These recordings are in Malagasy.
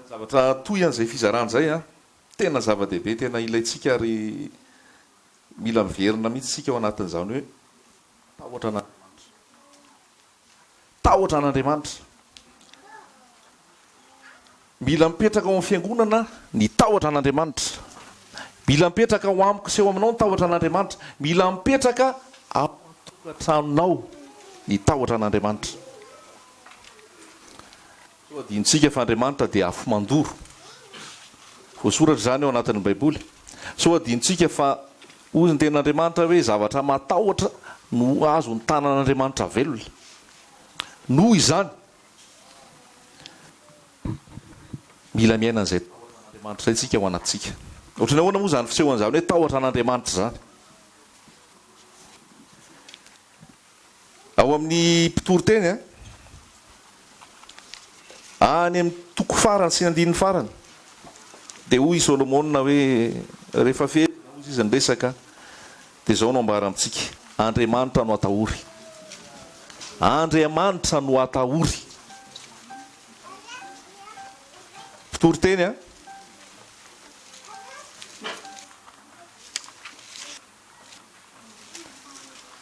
Zavatra toy an'izay fizarana izay an, tena zava-dehibe, tena ilaintsika ary mila miverina mihitsy isika ao anatin'izany hoe tahotra an'Andriamanitra. Tahotra an'Andriamanitra. Mila mipetraka ao amin'ny fiangonana ny tahotra an'Andriamanitra. Mila mipetraka ao amiko sy ao aminao ny tahotra an'Andriamanitra. Mila mipetraka ao an-tokantranonao ny tahotra an'Andriamanitra. Sao adinontsika fa Andriamanitra dia afo mandoro. Voasoratra izany ao anatin'ny Baiboly. Sao adinontsika fa hoy ny tenin'Andriamanitra hoe zavatra mahatahotra no azon'ny tanan'Andriamanitra velona. Noho izany, mila miaina an'izay tahotra an'Andriamanitra izay isika ao anatintsika. Ohatran'ny ahoana moa izany fisehoan'izany hoe tahotra an'Andriamanitra izany? Ao amin'ny Mpitoriteny, any amin'ny toko farany sy ny andininy farany, dia hoy i Solomona hoe, rehefa fehezina, hoy izy ny resaka, dia izao no ambara amintsika, Andriamanitra no atahory. Andriamanitra no atahory. Mpitoriteny a.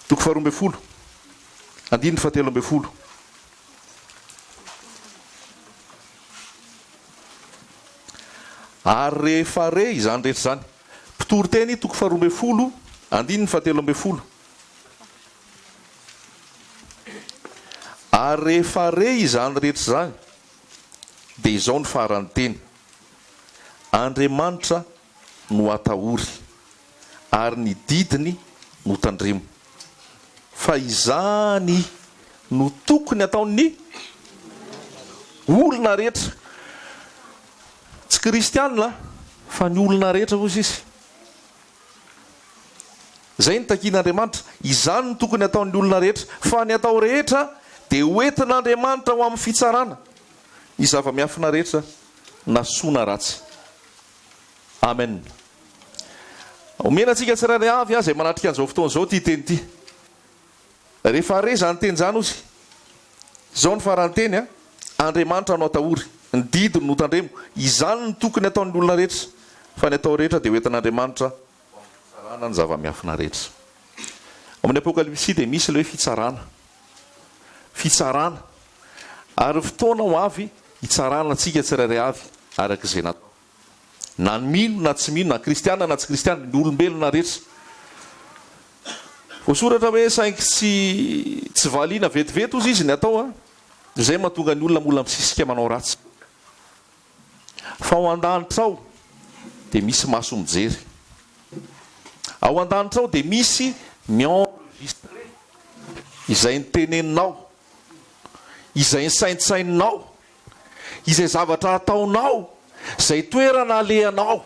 Toko faharoa ambin'ny folo, andininy fahatelo ambin'ny folo. Ary rehefa re izany rehetra izany. Mpitoriteny, toko faharoa ambin'ny folo, andininy fahatelo ambin'ny folo. Ary rehefa re izany rehetra izany, dia izao no faran'ny teny, Andriamanitra no atahory, ary ny didiny no tandremo. Fa izany no tokony ataon'ny olona rehetra. Tsy kristiana fa ny olona rehetra hoy izy. Izay no takian'Andriamanitra. Izany no tokony ataon'ny olona rehetra. Fa ny atao rehetra dia ho entin'Andriamanitra ho amin'ny fitsarana ny zava-miafina rehetra na soa na ratsy. Amen. Omena antsika tsirairay avy izay manatrika an'izao fotoana izao ity teny ity. Rehefa re izany teny izany ozy, izao ny faran'ny teny a, Andriamanitra no atahory, ny didiny no tandremo, izany no tokony ataon'ny olona rehetra, fa ny atao rehetra dia ho entin'Andriamanitra ho amin'ny fitsarana ny zava-miafina rehetra. Ao amin'ny Apokalypsy dia misy ilay hoe fitsarana. Fitsarana. Ary fotoana ho avy hitsarana antsika tsirairay avy araka izay natao. Na ny mino na tsy mino, na kristiana na tsy kristiana, ny olombelona rehetra. Voasoratra hoe saingy tsy tsy valiana vetivety hozy izy ny atao an! Izay mahatonga ny olona mbola misisika manao ratsy. Fa ao an-danitra ao dia misy maso mijery. Ao an-danitra ao dia misy mi-enregistrer izay niteneninao, izay nisaintsaininao, Izay zavatra ataonao, izay toerana alehanao.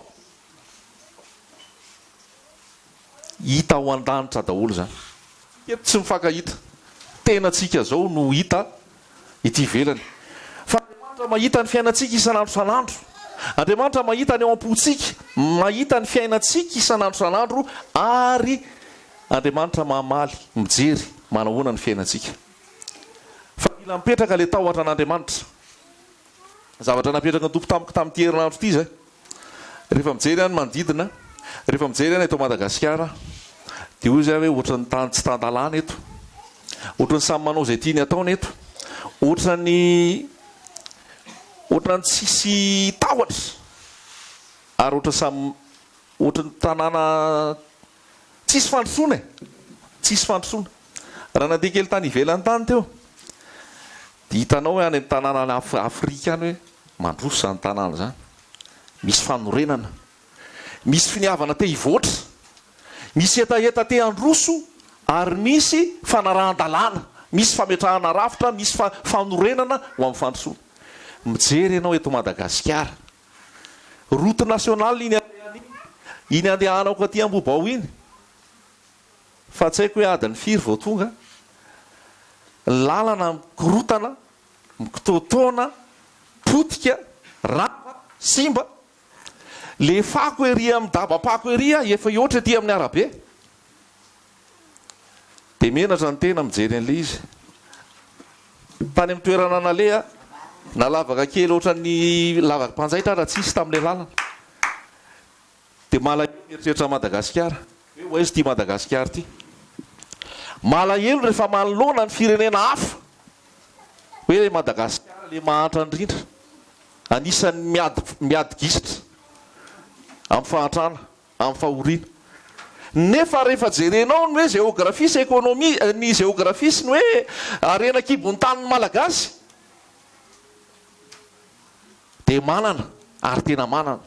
Hita ao an-danitra daholo izany. Eto tsy mifankahita. Tenantsika izao no hita ety ivelany. Fa Andriamanitra mahita ny fiainantsika isan'andro isan'andro. Andriamanitra mahita ny ao am-pontsika, mahita ny fiainantsika isan'andro isan'andro ary Andriamanitra mamaly, mijery manahoana ny fiainantsika. Fa mila mipetraka ilay tahotra an'Andriamanitra. Zavatra napetraky ny Tompo tamiko tamin'ity herinandro ity izay. Rehefa mijery aho ny manodidina, rehefa mijery aho ny eto Madagasikara, dia hoy izy aho hoe ohatran'ny tany tsy tan-dalàna eto. Ohatran'ny samy manao izay tiany ataony eto. Ohatran'ny ohatran'ny tsisy tahotra. Ary ohatran'ny samy ohatran'ny tanàna Tsisy fandrosoana e! Tsisy fandrosoana. Raha nandeha kely tany ivelany tany teo, dia hitanao hoe any amin'ny tanàna any Afrika any hoe mandroso izany tanàna izany. Misy fanorenana. Misy finiavana te hivoatra. Misy hetaheta te handroso ary misy fanarahan-dalàna. Misy fametrahana rafitra, misy fanorenana ho amin'ny fandrosoana. Mijery ianao eto Madagasikara. Route nationale iny alehany iny, iny andehanako aty Ambohibao iny, fa tsy haiko hoe adiny firy vao tonga, ny lalana mikorotana, mikitoatoana, potika, rava, simba, le fako ery amin'ny dabam-pako ery efa hihoatra ety amin'ny arabe. Dia menatra ny tena mijery an'ilay izy. Tany amin'ny toerana naleha, Na lavaka kely ohatran'ny lavak'mpanjaitra ara tsisy tamin'ilay lalana. Dia malahelo mieritreritra an'i Madagasikara. Hoe ho aiza ity Madagasikara ity. Malahelo rehefa manoloana ny firenena hafa. Hoe ilay Madagasikara ilay mahantra indrindra. Anisan'ny miady miady gisitra amin'ny fahantrana, amin'ny fahoriana. Nefa rehefa jerenao ny hoe géographie sy économie, ny géographie sy ny hoe harena an-kibon'ny tanin'ny Malagasy dia manana ary tena manana.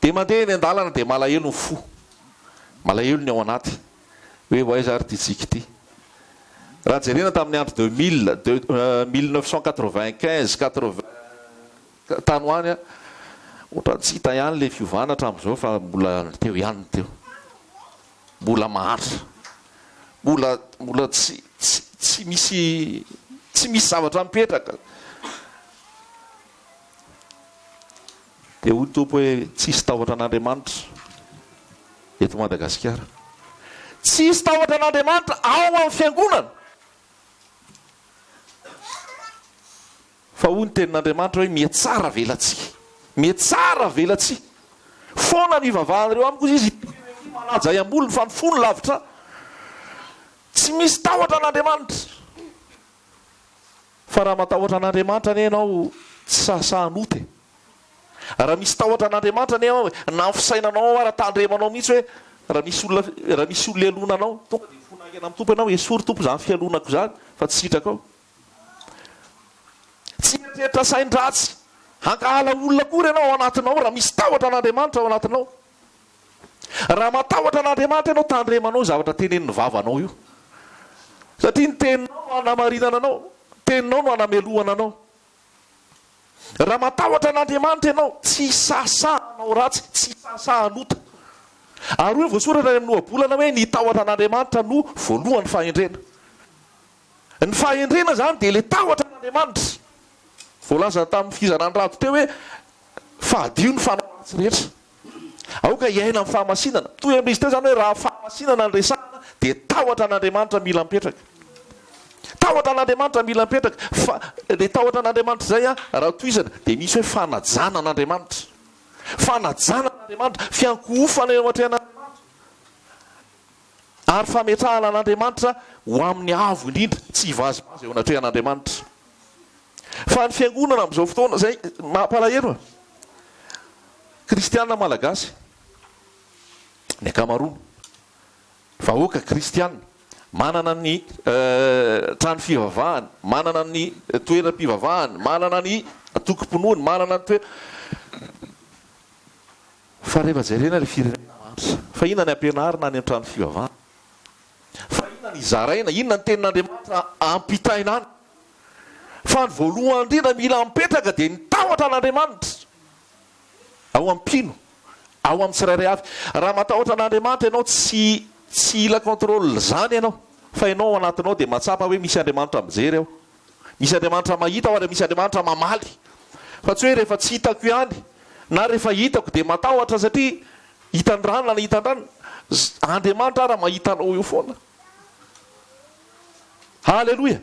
Dia mandeha eny an-dalana dia malahelo ny fo, malahelo ny ao anaty hoe ho aiza ary ity tsiky ity. Raha jerena tamin'ny andro 2000, 1995, 80 tany ho any, ohatran'ny tsy hita ihany ilay fiovana hatramin'izao fa mbola ny teo ihany ny teo. Mbola mahantra. Mbola mbola tsy tsy tsy misy tsy misy zavatra mipetraka. Dia hoy ny Tompo hoe, Tsisy tahotra an'Andriamanitra eto Madagasikara. Tsisy tahotra an'Andriamanitra ao amin'ny fiangonana. Fa hoy ny tenin'Andriamanitra hoe, Mihatsara velatsihy. Mihatsara velatsihy. Foana ny ivavahan'ireo amiko, hoy Izy, manaja ahy am-bolony fa ny fony lavitra ahy. Tsy misy tahotra an'Andriamanitra. Fa raha matahotra an'Andriamanitra anie ianao tsy sahasaha hanota e! Raha misy tahotra an'Andriamanitra anie ianao e, na ny fisainanao ao ara tandremanao mihitsy hoe raha misy olona raha misy olona ialona anao, tonga dia mifona haingana amin'ny Tompo ianao, esory Tompo izany fialonako izany fa tsy sitrakao. Tsy hieritreritra sain-dratsy hankahala olona akory ianao ao anatinao raha misy tahotra an'Andriamanitra ao anatinao. Raha matahotra an'Andriamanitra ianao, tandremanao io zavatra tenenin'ny vavanao io. Satria ny teninao no hanamarinana anao, ny teninao no hanamelohana anao. Raha matahotra an'Andriamanitra ianao, tsy hisahasaha hanao ratsy, tsy hisahasaha hanota. Ary hoy voasoratra any amin'ny ohabolana hoe ny tahotra an'Andriamanitra no voalohan'ny fahendrena. Ny fahendrena izany dia ilay tahotra an'Andriamanitra. Voalaza tamin'ny fizaran'i Rado teo hoe fadio ny fanao ratsy rehetra. Aoka hiaina amin'ny fahamasinana. Mitohy amin'izy teo izany hoe raha fahamasinana no resahana dia tahotra an'Andriamanitra mila mipetraka. Tahotra an'Andriamanitra mila mipetraka. Fa ilay tahotra an'Andriamanitra izay raha tohizana dia misy hoe fanajana an'Andriamanitra. Fanajana an'Andriamanitra, fiankohofana eo anatrehan'Andriamanitra. Ary fametrahana an'Andriamanitra ho amin'ny avo indrindra, tsy hivazivazy eo anatrehan'Andriamanitra. Fa ny fiangonana amin'izao fotoana izay mampalahelo e! Kristiana malagasy ny ankamaroany, vahoaka kristiana, manana ny trano fivavahany, manana ny toeram-pivavahany, manana ny antokom-pinoany, manana ny toer. Fa rehefa jerena ilay firenena mahantra, fa inona ny ampianarina any an-trano fivavahana? Fa inona ny zaraina? Inona ny tenin'Andriamanitra ampitaina any? Fa ny voalohany indrindra mila mipetraka dia ny tahotra an'Andriamanitra ao amin'ny mpino, ao amin'ny tsirairay avy. Raha matahotra an'Andriamanitra ianao tsy tsy hila contrôle izany ianao, fa ianao ao anatinao dia mahatsapa hoe misy Andriamanitra mijery aho. Misy Andriamanitra mahita aho ary misy Andriamanitra mamaly. Fa tsy hoe rehefa tsy hitako ihany na rehefa hitako dia matahotra satria hitan'ny ranona na hitan'ny ranona. Andriamanitra ara mahita anao eo foana. Haleloia!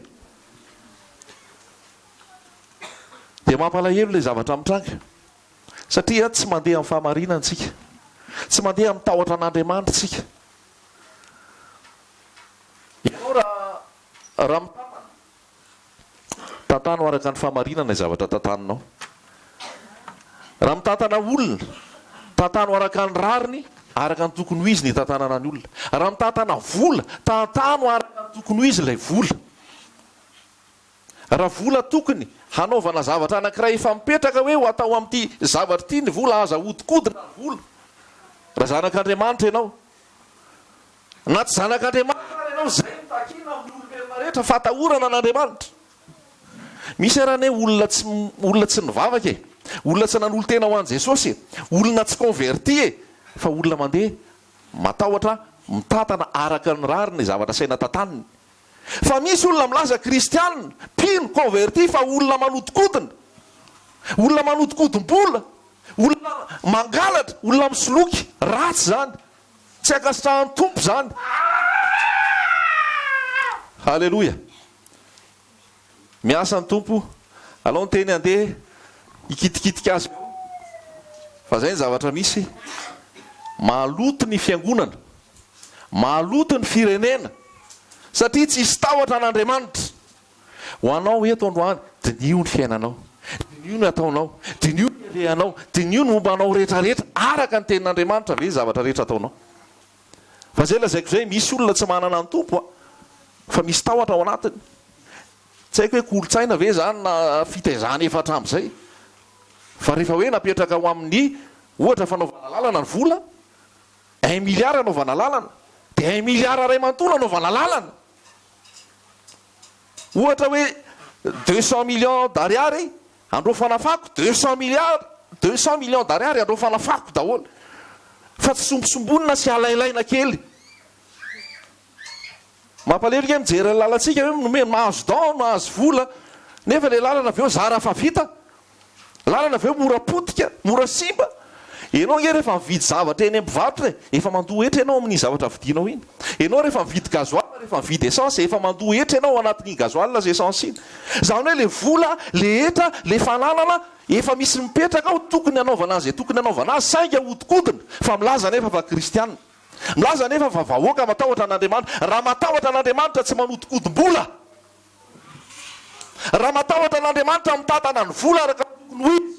Dia mampalahelo ilay zavatra mitranga. Satria tsy mandeha amin'ny fahamarinana isika. Tsy mandeha amin'ny tahotra an'Andriamanitra isika. Ianao raha Raha mitantana, tantano araka ny fahamarinana izay zavatra tantaninao. Raha mitantana olona, tantano araka ny rariny, araka ny tokony ho izy ny hitantanana ny olona. Raha mitantana vola, tantano araka ny tokony ho izy ilay vola. Raha vola tokony hanaovana zavatra anankiray efa mipetraka hoe ho atao amin'ity zavatra ity ny vola, aza ahodikodina ny vola. Raha zanak'Andriamanitra ianao, Na tsy zanak'Andriamanitra ary ianao, izay no takiana amin'ny olombelona rehetra, fahatahorana an'Andriamanitra. Misy ary anie olona tsy olona tsy nivavaka e, olona tsy nanolo-tena ho an'i Jesosy e, olona tsy converti e, fa olona mandeha matahotra, mitantana araka ny rariny ny zavatra asaina tantaniny. Fa misy olona milaza kristiana, mpino, converti fa olona manodikodina, olona manodikodim-bola, olona mangalatra, olona misoloky, ratsy izany. Tsy ankasitrahan'ny Tompo izany. Haleloia. Miasa ny Tompo, alao ny teny andeha hikitikitika azy eo fa zay ny zavatra misy, maloto ny fiangonana, maloto ny firenena satria tsisy tahotra an'Andriamanitra. Ho anao eto androany, diniho ny fiainanao, diniho ny ataonao, diniho ny alehanao, diniho ny momba anao rehetra rehetra, araka ny tenin'Andriamanitra ve ny zavatra rehetra ataonao? Fa zay lazaiko zay, misy olona tsy manana ny Tompo a, fa misy tahotra ao anatiny. Tsy haiko hoe kolontsaina ve izany na fitaizana efa hatramin'izay. Fa rehefa hoe napetraka ho amin'ny ohatra fanaovana lalana ny vola, un milliard anaovana lalana, dia un milliard iray manontolo anaovana lalana. Ohatra hoe 200 millions d'ariary Andraofana fako, 200 milliards, 200 millions d'ariary andraofana fako daholo. Fa tsy sombisombonina sy alailaina kely. Mampalahelo nge mijery ny lalantsika hoe nomena mahazo don, mahazo vola, nefa ilay lalana avy eo zara fa vita. Lalana avy eo mora potika, mora simba. Ianao nge rehefa mividy zavatra eny amin'ny mpivarotra e, efa mandoa hetra ianao amin'iny zavatra vidinao iny. Ianao rehefa mividy gasoil, rehefa mividy essence, efa mandoa hetra ianao ao anatin'iny gasoil sy essence iny. Izany hoe le vola, le hetra, le fananana efa misy mipetraka ao tokony hanaovana an'izay tokony hanaovana azy saingy ahodikodina fa milaza anefa fa kristiana. Milaza anefa fa vahoaka matahotra an'Andriamanitra. Raha matahotra an'Andriamanitra tsy manodikodim-bola. Raha matahotra an'Andriamanitra mitantana ny vola araka ny tokony ho izy.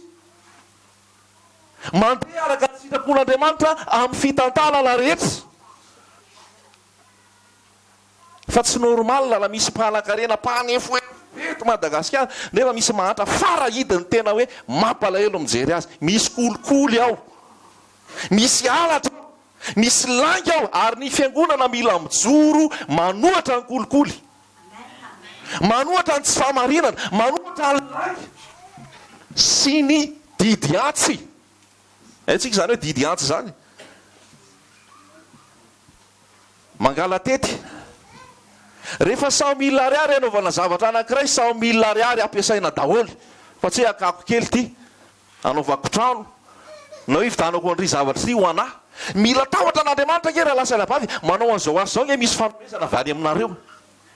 Mandeha araka ny sitrapon'Andriamanitra amin'ny fitantanana rehetra. Fa tsy normal raha misy mpanan-karena mpanefoefo be eto Madagasikara nefa misy mahantra farahidiny tena hoe mampalahelo mijery azy. Misy kolikoly ao. Misy halatra ao. Misy lainga ao ary ny fiangonana mila mijoro manohatra ny kolikoly. Manohatra ny tsy fahamarinana, manohatra ny lainga sy ny didy antsy. Haintsika izany hoe didy antsy izany. Mangala-tety. Rehefa 100 mille ariary anaovana zavatra anankiray, 100 mille ariary ampiasaina daholo. Fa tsy hoe akako kely ity, anaovako trano, na hoe hividanako an'ry zavatra ity ho anà. Mila tahotra an'Andriamanitra ange rahalahy sy anabavy, manao an'izao asa izao ange misy fanomezana avy any aminareo,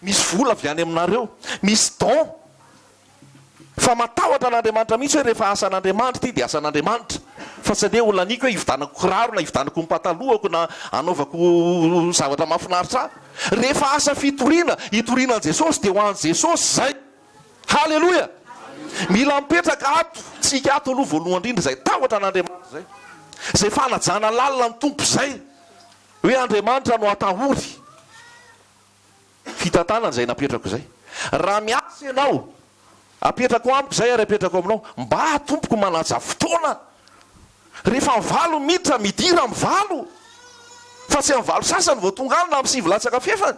misy vola avy any aminareo, misy don. Fa matahotra an'Andriamanitra mihitsy hoe rehefa asan'Andriamanitra ity dia asan'Andriamanitra fa tsy andeha ho laniako hoe hividanako kiraro na hividanako ny patalohako na hanaovako zavatra mahafinaritra ahy. Rehefa asa fitoriana, hitoriana an'i Jesosy dia ho an'i Jesosy izay. Haleloia! Mila mipetraka ato tsika ato aloha voalohany indrindra izay tahotra an'Andriamanitra izay. Izay fanajana lalina ny Tompo izay. Hoe Andriamanitra no atahory. Fitantanana izay napetrako izay. Raha miasa ianao, apetrako amiko izay ary apetrako aminao. Mba tompoko manaja fotoana. Rehefa amin'ny valo miditra, midira amin'ny valo. Fa tsy amin'ny valo sasany vao tonga any na amin'ny sivy latsaka fefany.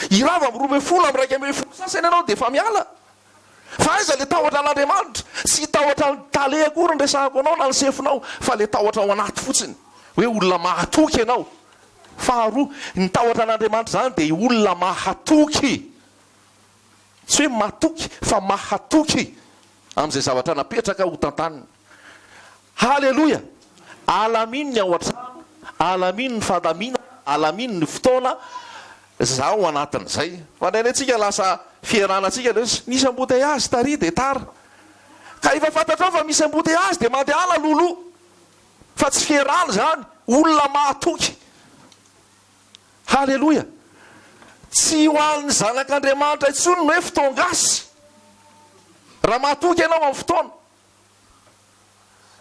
Hirava amin'ny 12, amin'ny 11 sasany ianao dia efa miala. Fa aiza ilay tahotra an'Andriamanitra? Tsy tahotra ny tale akory no resahako anao na ny sefonao, fa ilay tahotra ao anaty fotsiny. Hoe olona mahatoky ianao. Faharoa, ny tahotra an'Andriamanitra izany dia olona mahatoky. Tsy hoe matoky fa mahatoky amin'izay zavatra napetraka ho tantaniny. Haleloia! Alamino ny ao an-trano, alamino ny fandaminana, alamino ny fotoana, zaho ao anatin'izay. Fa indraindray tsika lasa fiarahana tsika le hoe misy embouteillage tary dia tara. Ka efa fantatrao fa misy embouteillage dia mandehana loloha. Fa tsy fierana izany, olona mahatoky. Haleloia! Tsy ho an'ny zanak'Andriamanitra intsony ny hoe fotoan-gasy. Raha mahatoky ianao amin'ny fotoana.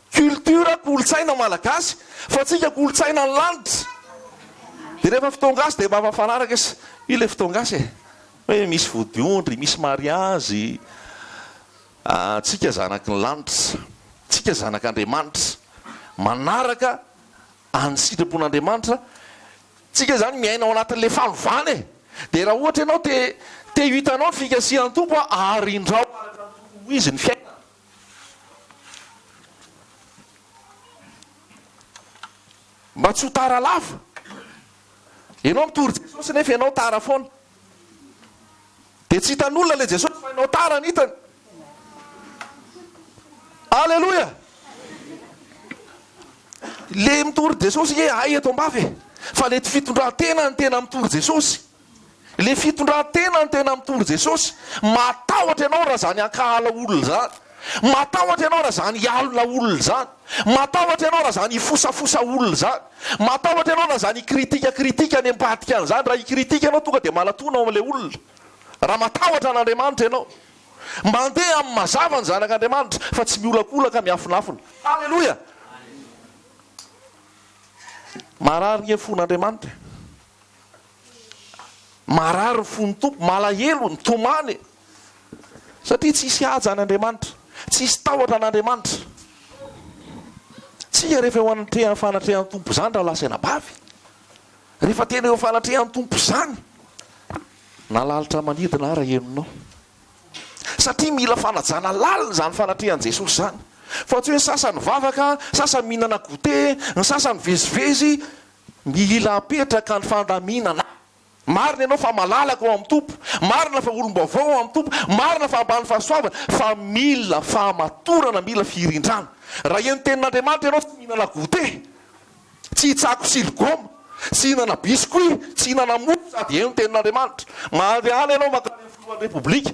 Culture, kolontsaina malagasy, fa antsika kolontsaina ny lanitra. Dia rehefa fotoan-gasy dia mba mifanaraka izy. Io ilay fotoan-gasy e. Hoe misy vodiondry, misy mariazy. Antsika zanaky ny lanitra, tsika zanak'Andriamanitra, manaraka any sitrapon'Andriamanitra, tsika zany miaina ao anatin'le fanovana e! Dia raha ohatra ianao te te ho hitanao ny fikasihan'ny Tompo a, arindrao araka ny tokony ho izy ny fiainana. Mba tsy ho tara lava. Ianao mitory Jesosy nefa ianao tara foana. Dia tsy hitan'olona ilay Jesosy fa ianao tara ny hitany. Aleloia! Le mitory Jesosy nge hay eto am-bava e! Fa le fitondran-tena no tena mitory Jesosy. Le fitondran-tena no tena mitory Jesosy. Matahotra ianao raha zany hankahala olona zany. Matahotra ianao raha zany hialona olona zany. Matahotra ianao raha zany hifosafosa olona zany. Matahotra ianao raha zany hikritika kritika any ambadika any zany. Raha hikritika ianao tonga dia malatona ao amin'ilay olona. Raha matahotra an'Andriamanitra ianao. Mandeha amin'ny mazava ny zanak'Andriamanitra fa tsy miolakolaka miafinafina. Aleloia! Marary nge fon'Andriamanitra e. Marary ny fon'ny Tompo, malahelo, mitomany e. Satria tsisy haja an'Andriamanitra, tsisy tahotra an'Andriamanitra. Tsika rehefa eo anatrehan'ny fanatrehan'ny Tompo izany rahalahy sy anabavy, rehefa tena eo fanatrehan'ny Tompo izany, na lalitra manidina ara henonao. Satria mila fanajana lalina izany fanatrehan'i Jesosy izany. Fa tsy hoe ny sasany mivavaka, sasany mihinana goûter, ny sasany mivezivezy, Mila apetraka ny fandaminana. Marina ianao fa malalaka ao amin'ny Tompo, marina fa olom-baovao ao amin'ny Tompo, marina fa ambany fahasoavana, fa mila fahamatorana, mila firindrana. Raha heno tenin'Andriamanitra ianao tsy mihinana goûter, tsy hitsako siligoma, tsy hihinana biscuit, tsy hihinana mofo sady heno tenin'Andriamanitra. Mandehana ianao mankany amin'ny filohan'ny Repoblika,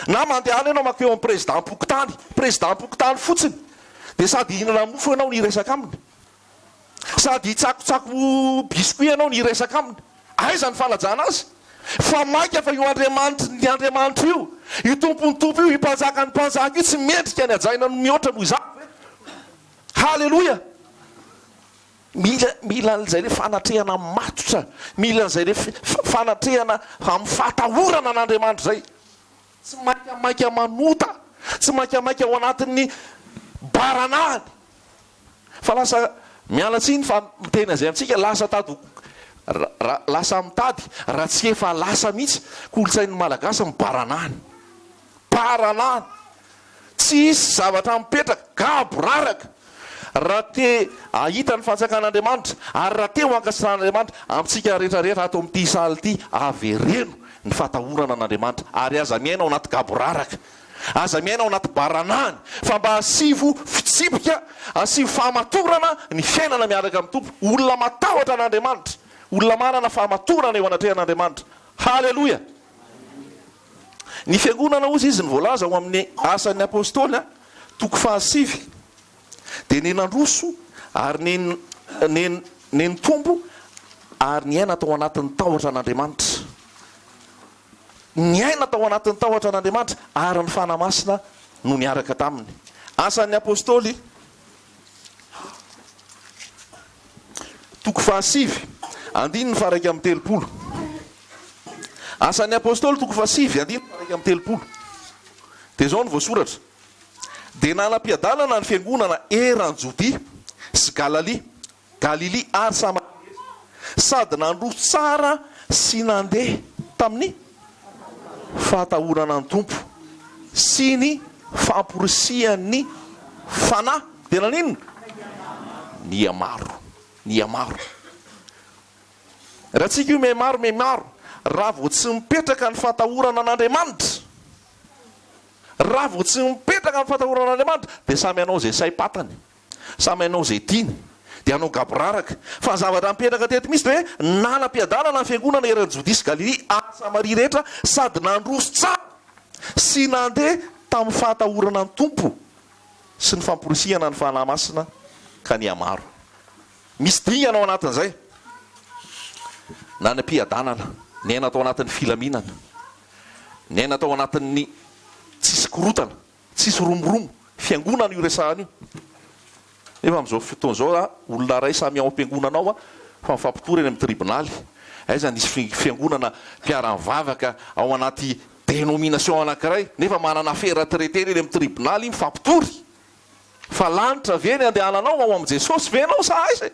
na mandehana ianao mankeo amin'ny prezidam-pokontany, prezidam-pokontany fotsiny, dia sady hihinana mofo ianao no hiresaka aminy. Sady hitsakotsako biscuit ianao no hiresaka aminy. Aiza ny fanajana azy? Fa mainka fa io Andriamanitry ny Andriamanitra io, io Tompon'ny Tompo io, io Mpanjakan'ny Mpanjaka io tsy mendrika ny hajaina mihoatra noho izany ve? Haleloia! Mila, mila an'izay le fanatrehana matotra, mila an'izay le fanatrehana amin'ny fahatahorana an'Andriamanitra izay. Tsy maikamaika manota, tsy maikamaika ao anatin'ny baranahiny. Fa lasa, miala tsiny fa miteny an'izay amintsika, lasa tady ho, ra, lasa mitady, raha tsy efa lasa mihitsy, kolontsain'ny Malagasy ny baranahiny. Baranahiny. Tsy hisy zavatra mipetraka, gaboraraka. Raha te hahita ny fanjakan'Andriamanitra, ary raha te ho ankasitrahan'Andriamanitra, amintsika rehetra rehetra ato amin'ity salle ity, avereno ny fatahorana an'Andriamanitra, ary aza miaina ao anaty gaboraraka. Aza miaina ao anaty baranahiny, fa mba asivo fitsipika, asivo fahamatorana ny fiainana miaraka amin'ny Tompo. Olona matahotra an'Andriamanitra, olona manana fahamatorana eo anatrehan'Andriamanitra. Haleloia! Ny fiangonana hozy izy ny voalaza ao amin'ny Asan'ny Apostoly, toko fahasivy, dia ny nandroso ary ny ny ny nitombo ary niaina tao anatin'ny tahotra an'Andriamanitra. Niaina tao anatin'ny tahotra an'Andriamanitra ary ny Fanahy Masina no niaraka taminy. Asan'ny Apostoly, toko fahasivy, andininy faha-31. Asan'ny Apostoly, toko fahasivy, andininy faha-31. Dia izao no voasoratra, Dia nanam-piadanana ny fiangonana eran'i Jodia sy Galalia, Galilia ary Samaria rehetra, sady nandroso tsara sy nandeha tamin'ny fahatahorana ny Tompo sy ny famporisihan'ny Fanahy. Dia naninona? Nihamaro. Nihamaro. Raha tsika io mihamaro, mihamaro, raha vao tsy mipetraka ny fahatahorana an'Andriamanitra, raha vao tsy mipetraka ny fahatahorana an'Andriamanitra, dia samy hanao izay saim-patany. Samy hanao izay tiany, dia hanao gaboraraka. Fa ny zavatra nipetraka teto mihitsy dia hoe nanam-piadanana ny fiangonana eran'i Jodia sy Galilia ary Samaria rehetra sady nandroso tsara sy nandeha tamin'ny fahatahorana ny Tompo sy ny famporisihana ny Fanahy Masina ka nihamaro. Misy dingana ao anatin'izay. Nanam-piadanana, niaina tao anatin'ny filaminana, niaina tao anatin'ny tsisy korontana. Tsisy romoromo, fiangonana io resahana io. Nefa amin'izao fotoana izao a, olona iray samy ao am-piangonana ao a, fa mifampitory any amin'ny tribonaly. Aiza nisy fiangonana mpiara-mivavaka ao anaty dénomination anankiray, nefa manana affaire traiter eny amin'ny tribonaly mifampitory? Fa lanitra ve ny andehananao, ao amin'i Jesosy ve ianao sa aiza e?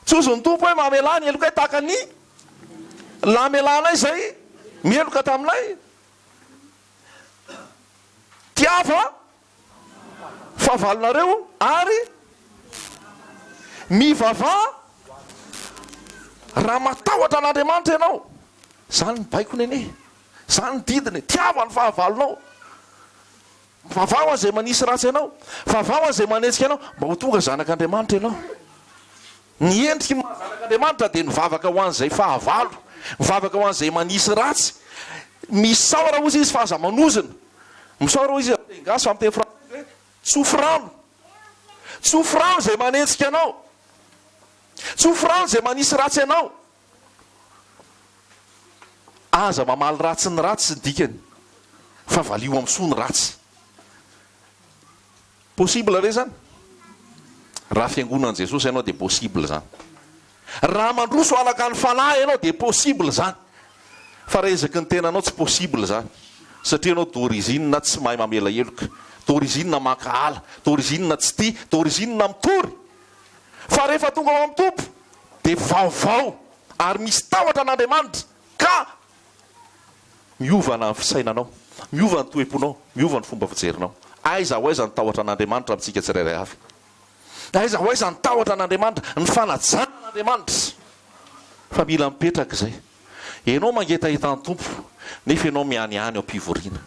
Tsy hozy ny Tompo hoe mamelà ny helokay tahaka ny namelanay izay meloka taminay. Tiava fahavalonareo ary mivavaha raha matahotra an'Andriamanitra ianao. Izany ny baikony anie. Izany ny didiny. Tiava ny fahavalonao. Mivavaha ho an'izay manisy ratsy anao. Vavaha ho an'izay manetsika anao mba ho tonga zanak'Andriamanitra ianao. Ny endriky ny maha zanak'Andriamanitra dia nivavaka ho an'izay fahavalo. Mivavaka ho an'izay manisy ratsy. Misaora hozy izy fa aza manozona. Misaora hozy izy amin'ny teny gasy fa amin'ny teny frantsay hoe tsofy rano. Tsofy rano izay manenjika anao. Tsofy rano izay manisy ratsy anao. Aza mamaly ratsy ny ratsy ny dikany fa valio amin'ny soa ny ratsy. Possible ve zany? Raha fiangonan'i Jesosy ianao dia possible zany. Raha mandroso araka ny fanahy ianao dia possible zany. Fa raha ezaky ny tenanao tsy possible zany. Satria ianao d'origine tsy mahay mamela heloka, d'origine mankahala, d'origine tsy tia, d'origine mitory. Fa rehefa tonga ao amin'ny Tompo dia vaovao ary misy tahotra an'Andriamanitra ka miova na ny fisainanao, miova ny toe-ponao, miova ny fomba fijerinao. Aiza ho aiza ny tahotra an'Andriamanitra amintsika tsirairay avy? Aiza ho aiza ny tahotra an'Andriamanitra, ny fanajana an'Andriamanitra? Fa mila mipetraka izay. Ianao mangetaheta ny Tompo, nefa ianao mihanihany ao am-pivoriana.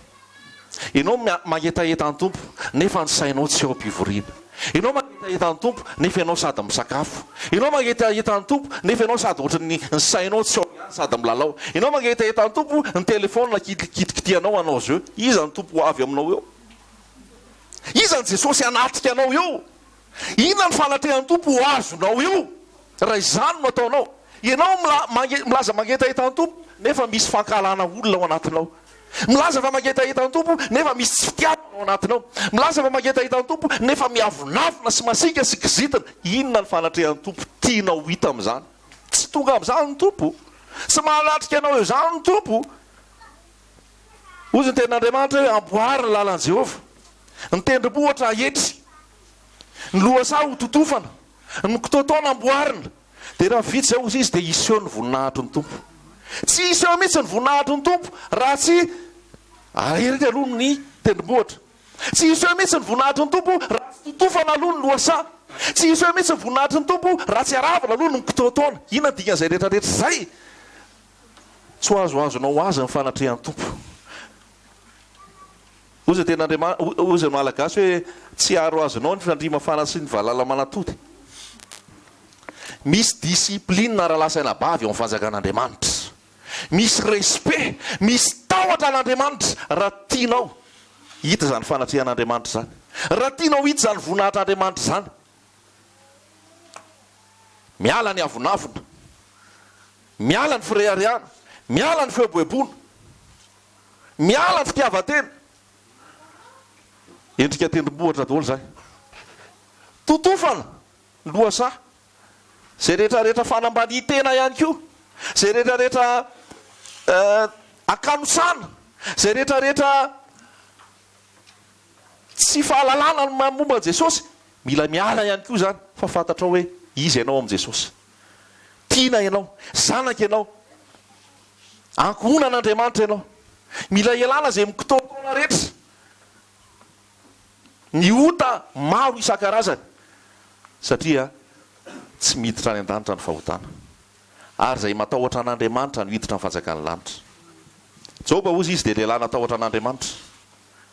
Ianao mangetaheta ny Tompo, nefa ny sainao tsy ao am-pivoriana. Ianao mangetaheta ny Tompo, nefa ianao sady misakafo. Ianao mangetaheta ny Tompo, nefa ianao sady ohatran'ny ny sainao tsy ao ihany sady milalao. Ianao mangetaheta ny Tompo, ny telefaonina kitikitihanao hanao jeu. Iza ny Tompo ho avy aminao eo? Iza ny Jesosy hanatrika anao eo? Inona ny fanatrehan'ny Tompo ho azonao eo raha izany no ataonao? Ianao milaza mangetaheta ny Tompo nefa misy fankahalana olona ao anatinao. Milaza fa mangetaheta ny Tompo nefa misy tsy fitiavana ao anatinao. Milaza fa mangetaheta ny Tompo nefa miavonavona sy masiaka sy kizitina. Inona ny fanatrehan'ny Tompo tianao ho hita amin'izany? Tsy tonga amin'izany ny Tompo. Tsy mahalatrika anao eo izany ny Tompo. Hoy ny tenin'Andriamanitra hoe, Amboary ny lalan'i Jehovah. Ny tendrombohitra haetry. Ny lohasaha ho totofana. Ny kitoatoana amboarina. Dia raha vita izay, hoy izy, dia hiseho ny voninahitry ny Tompo. Tsy hiseho mihitsy ny voninahitry ny Tompo raha tsy aheriny aloha ny tendrombohitra. Tsy hiseho mihitsy ny voninahitry ny Tompo raha tsy totofana aloha ny lohasaha. Tsy hiseho mihitsy ny voninahitry ny Tompo raha tsy aravina aloha ny kitoatoana. Inona ny dikan'izay rehetra rehetra izay? Tsy ho azoazonao ho azy ny fanatrehan'ny Tompo. Hoy izay tenin'Andriamanitra, hoy izay Malagasy hoe tsy aroazonao ny fandriamafana sy ny valala manatody. Misy discipline rahalahy sy anabavy ao amin'ny fanjakan'Andriamanitra. Misy respect, misy tahotra an'Andriamanitra raha tianao hita izany fanatrehan'Andriamanitra izany. Raha tianao hita izany voninahitr'Andriamanitra izany. Miala ny avonavona. Miala ny fireharehana. Miala ny fieboeboana. Miala ny fitiavan-tena. Endrika tendrombohitra daholo izany. Totofana ny lohasaha. Izay rehetra rehetra fanambanian-tena ihany koa. Izay rehetra rehetra hakanosana. Izay rehetra rehetra tsy fahalalana ny momba an'i Jesosy. Mila miala ihany koa izany fa fantatrao hoe iza ianao amin'i Jesosy. Tiana ianao. Zanaka ianao. Ankohonan'Andriamanitra ianao. Mila ialana izay mikitoatoana rehetra. Ny ota maro isan-karazany. Satria tsy miditra any an-danitra ny fahotana. Ary izay matahotra an'Andriamanitra no hiditra ny fanjakan'ny lanitra. Joba hozy izy dia lehilahy natahotra an'Andriamanitra.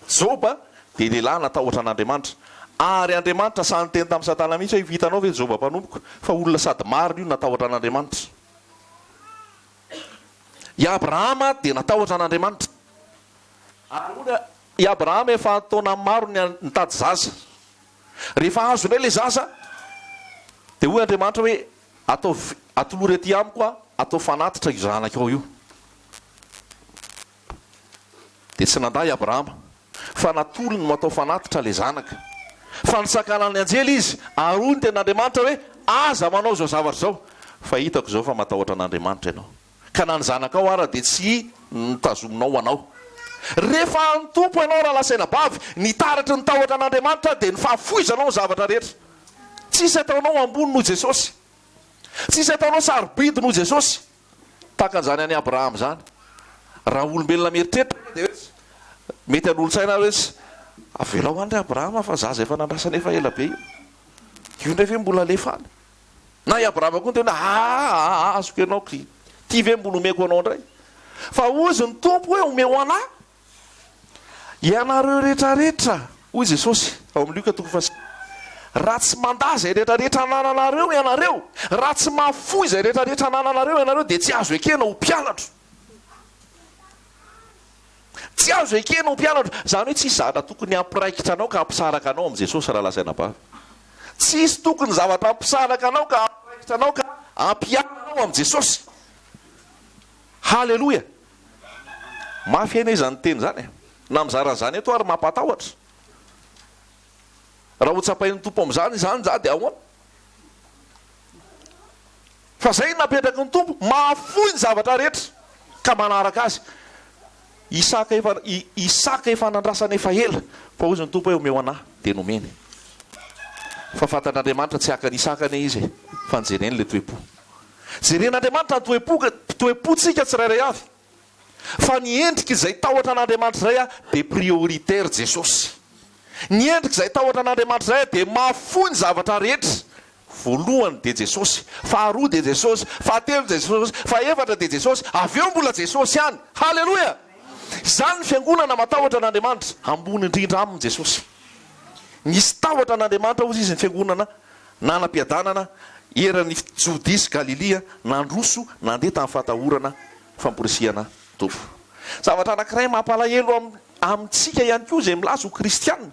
Joba dia lehilahy natahotra an'Andriamanitra. Ary Andriamanitra sahy niteny tamin'i Satana mihitsy hoe, Hitanao ve Joba mpanompoko, fa olona sady marina io natahotra an'Andriamanitra. I Abrahama dia natahotra an'Andriamanitra. Ary hoy i Abrahama efa an-taona maro nitady zaza. Rehefa azo indray ilay zaza, dia hoy Andriamanitra hoe, Ataovy, atolory aty amiko aho, atao fanatitra io zanakao io. Dia tsy nandà i Abrahama, fa natolony ho atao fanatitra ilay zanaka. Fa nisakanan'ny anjely izy, ary hoy ny tenin'Andriamanitra hoe, Aza manao izao zavatra izao, fa hitako izao fa matahotra an'Andriamanitra ianao, ka na ny zanakao ara dia tsy notazominao ho anao. Rehefa an'ny Tompo ianao, rahalahy sy anabavy, ny taratry ny tahotra an'Andriamanitra dia ny fahafoizanao ny zavatra rehetra. Tsisy ataonao ambony noho Jesosy. Tsisy ataonao sarobidy noho Jesosy. Tahaka an'izany an'i Abrahama izany. Raha olombelona mieritreritra anie dia hoe mety hanolo-tsaina ary hoe avelao any ry Abrahama fa zaza efa nandrasana efa ela be io. Io indray ve mbola alefa any? Na i Abrahama koa niteny hoe aa azoko ianao ky, ity ve mbola omeko anao indray? Fa hozy ny Tompo hoe omeo anà ianareo rehetrarehetra, hoy Jesosy ao amin'ny Lioka toko fahasivy. Raha tsy mandà izay rehetrarehetra anananareo ianareo, raha tsy mahafoy izay rehetrarehetra anananareo ianareo, dia tsy azo ekena ho mpianatro. Tsy azo ekena ho mpianatro. Izany hoe tsisy zavatra tokony hampiraikitra anao ka hampisaraka anao amin'i Jesosy rahalahy sy anabavy. Tsisy tokony zavatra hampisaraka anao ka hampiraikitra anao ka hampiala anao amin'i Jesosy. Haleloia! Mafy anie izany teny izany e! Na mizara an'izany eto ary mampatahotra. Raha ho tsapain'ny Tompo amin'izany izany za dia ahoana? Fa izay no napetraky ny Tompo, mahafoy ny zavatra rehetra ka manaraka Azy. Isaka efa Isaka efa nandrasana efa ela, fa hozy ny Tompo hoe omeo anah, dia nomeny. Fa fantatr'Andriamanitra tsy haka an'i Isaka anie izy e, fa nojereny ilay toe-po. Jeren'Andriamanitra ny toe-po, toe-pontsika tsirairay avy. Fa ny endrik' izay tahotra an'Andriamanitra izay dia prioritaire Jesosy. Ny endrik' izay tahotra an'Andriamanitra izay dia mahafoy ny zavatra rehetra. Voalohany dia Jesosy, faharoa dia Jesosy, fahatelo dia Jesosy, fahefatra dia Jesosy, avy eo mbola Jesosy ihany. Haleloia! Izany ny fiangonana matahotra an'Andriamanitra. Ambony indrindra aminy Jesosy. Nisy tahotra an'Andriamanitra hozy izy ny fiangonana nanam-piadanana eran'i Jodia sy Galilia, nandroso nandeha tamin'ny fahatahorana famporisihana Tompo. Zavatra anankiray mampalahelo amintsika ihany koa izay milaza ho kristiana,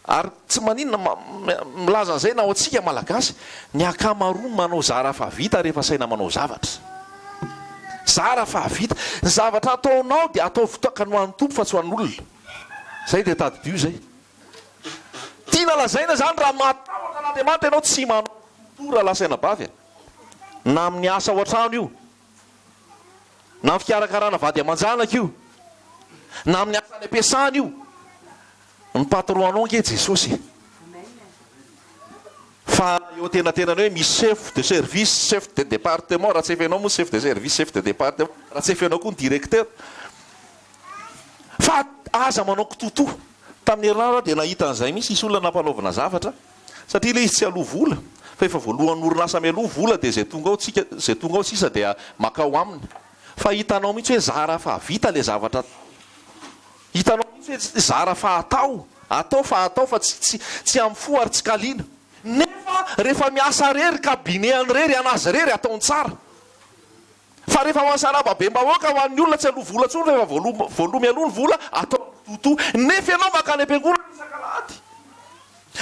ary tsy maninona milaza an'izay na ho antsika Malagasy, ny ankamaroany manao zara fa vita rehefa asaina manao zavatra. Zara fa vita. Ny zavatra ataonao dia ataovy tokany ho an'ny Tompo fa tsy ho an'olona. Izay dia tadidio izay. Tiana lazaina izany raha matahotra an'Andriamanitra ianao tsy manao torotoro rahalahy sy anabavy a. Na amin'ny asa ao an-trano io, na amin'ny fikarakarana vady aman-janaka io, na amin'ny asa any am-piasana io. Ny patron anao ange Jesosy e. Fa eo antenatenany hoe misy chef de service, chef de département, raha tsy efa ianao moa chef de service, chef de département, raha tsy efa ianao koa ny directeur. Fa aza manao kitotoa. Tamin'ny herinandro aho dia nahita an'izay mihitsy, nisy olona nampanaovina zavatra, satria ilay izy tsy aloa vola, fa efa voalohan'ny orinasa mialoha vola dia izay tonga ao tsika, izay tonga ao sisa dia makao aminy. Fa hitanao mihitsy hoe zara fa vita ilay zavatra, hitanao mihitsy hoe zara fa atao, atao fa atao fa tsy tsy tsy amin'ny fo ary tsy kaliana. Nefa rehefa miasa irery, cabinet any irery, an'azy irery, ataony tsara. Fa rehefa ho an'ny sarababem-bahoaka, ho an'ny olona tsy aloa vola intsony rehefa voaloa voaloa mialoha ny vola, atao mitotoa. Nefa ianao mankany am-piangonana isak'alahady.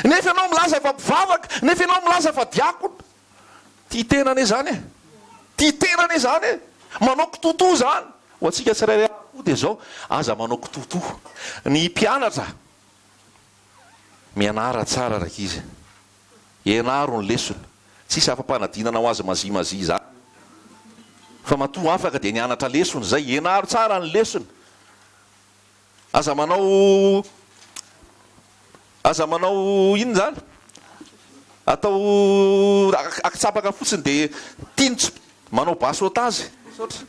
Nefa ianao milaza fa mpivavaka. Nefa ianao milaza fa diakona. Tia tena anie izany e! Tia tena anie izany e! Manao kitotoa izany. Ho antsika tsirairay avy koa dia izao, aza manao kitotoa. Ny mpianatra, mianara tsara rankizy. Ianaro ny lesona. Tsisy afa-panadinana ho azy mazia-mazia izany. Fa matoa afaka dia nianatra lesona izay. Ianaro tsara ny lesona. Aza manao aza manao inona izany? Atao akitsapaka fotsiny dia tiany tsy manao basotage. Misaotra.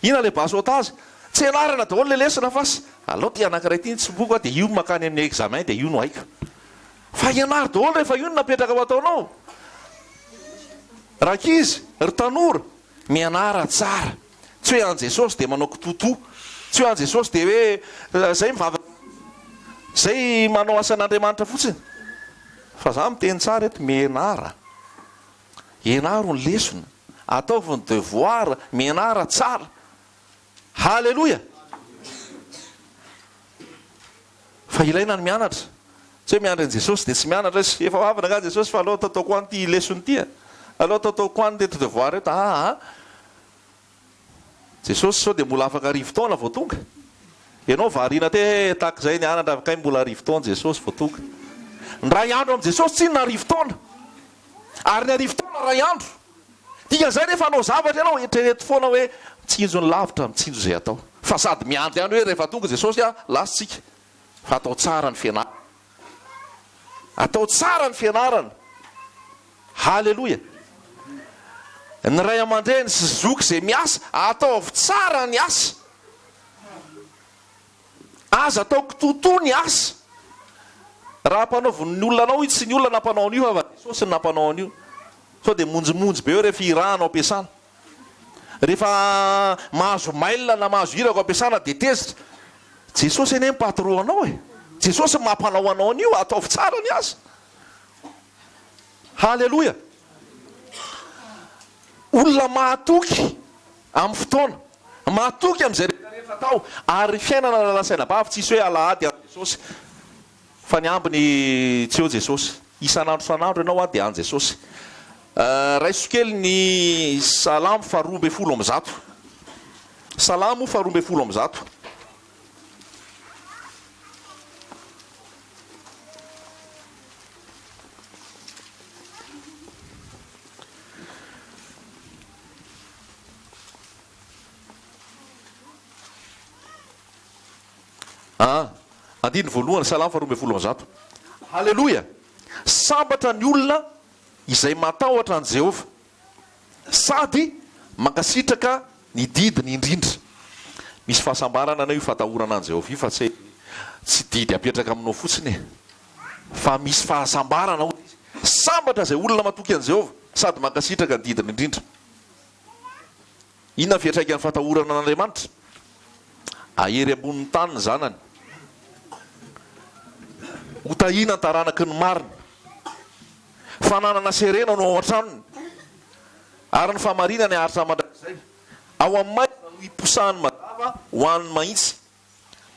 Inona ilay basotage? Tsy ianarana daholo ilay lesona fa alao ity anankiray ity ny tsimoko dia io mankany amin'ny examen dia io no haiko. Fa ianaro daholo rehefa io no napetraka ho ataonao. Rankizy, ry tanora, mianara tsara. Tsy hoe an'i Jesosy dia manao kitotoa. Tsy hoe an'i Jesosy dia hoe zay mivavaka zay manao asan'Andriamanitra fotsiny. Fa za miteny tsara eto, mianara. Ianaro ny lesona. Ataovy ny devoir, mianara tsara. Haleloia! Fa ilaina ny mianatra. Tsy hoe miandry an'i Jesosy dia tsy mianatra izy. Efa ho avy angaha Jesosy fa aleo ataotaoko any ity lesona ity e. Aleo ataotaoko any ireto devoir ireto. Aa. Jesosy sao dia mbola afaka arivotaona vao tonga. Ianao variana te he tahaka izay nianatra avy kay mbola arivotaona Jesosy vao tonga. Ny ray andro amin'i Jesosy tsinona arivotaona. Ary ny arivotaona ray andro. Dikan'izay rehefa hanao zavatra ianao, eritrereto foana hoe mitsinjo ny lavitra, mitsinjo izay atao. Fa sady miandry ihany hoe rehefa tonga Jesosy ah, lasa tsika. Fa atao tsara ny fianarana. Atao tsara ny fianarana. Haleloia. Ny ray aman-dreny sy zoky izay miasa, ataovy tsara ny asa. Aza atao kitotoa ny asa. Raha ampanaovin'ny olona anao io, tsy ny olona nampanao an'io fa Jesosy no nampanao an'io. Sao dia monjimonjy be eo rehefa irahana ao am-piasana. Rehefa mahazo mail na mahazo iraka ao am-piasana dia tezitra. Jesosy anie ny patron anao e. Jesosy no mampanao anao an'io, ataovy tsara ny asa. Haleloia! Olona mahatoky amin'ny fotoana, mahatoky amin'izay rehetra rehetra atao, ary fiainana lalasaina-bavy, tsisy hoe alahady any Jesosy, fa ny ambiny tsy eo Jesosy. Isan'andro isan'andro ianao dia any Jesosy. Raiso kely ny Salamo faharoa 112. Salamo faharoa 112. Ah, andininy voalohany, Salamo faharoa 112. Haleloia! Sambatra ny olona izay matahotra an'i Jehovah. Sady mankasitraka ny didiny indrindra. Misy fahasambarana anie io fatahorana an'i Jehovah io fa tsy tsy didy apetraka aminao fotsiny e. Fa misy fahasambarana hoy izy. Sambatra izay olona matoky an'i Jehovah sady mankasitraka ny didiny indrindra. Inona ny fiantraikan'ny fatahorana an'Andriamanitra? Hahery ambonin'ny tany ny zanany. Hotahiana ny taranaky ny marina. Fananana serena no ao an-tranony, ary ny fahamarinany haharitra mandrakizay. Ao amin'ny maizina no hiposahan'ny mazava ho an'ny mahitsy.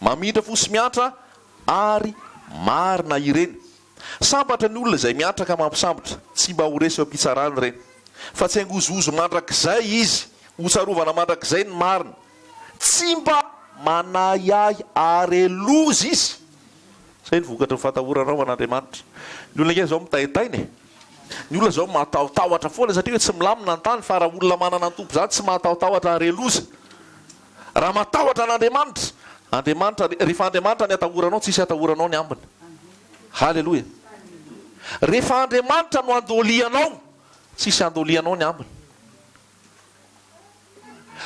Mamindra fo sy miantra ary marina ireny. Sambatra ny olona izay miantra ka mampisambotra, tsy mba ho resy eo am-pitsarana ireny. Fa tsy hangozohozo mandrakizay izy, hotsarovana mandrakizay ny marina. Tsy mba manahiahy are loza izy. Izay ny vokatry ny fatahoranao an'Andriamanitra. Ny olona ange izao mitaintaina e. Ny olona izao matahotahotra foana satria hoe tsy milamina ny tany fa raha olona manana ny Tompo izany tsy mahatahotahotra hare loza. Raha matahotra an'Andriamanitra, Andriamanitra, rehefa Andriamanitra ny atahoranao tsisy atahoranao ny ambiny. Haleloia. Rehefa Andriamanitra no andolianao, tsisy andolianao ny ambiny.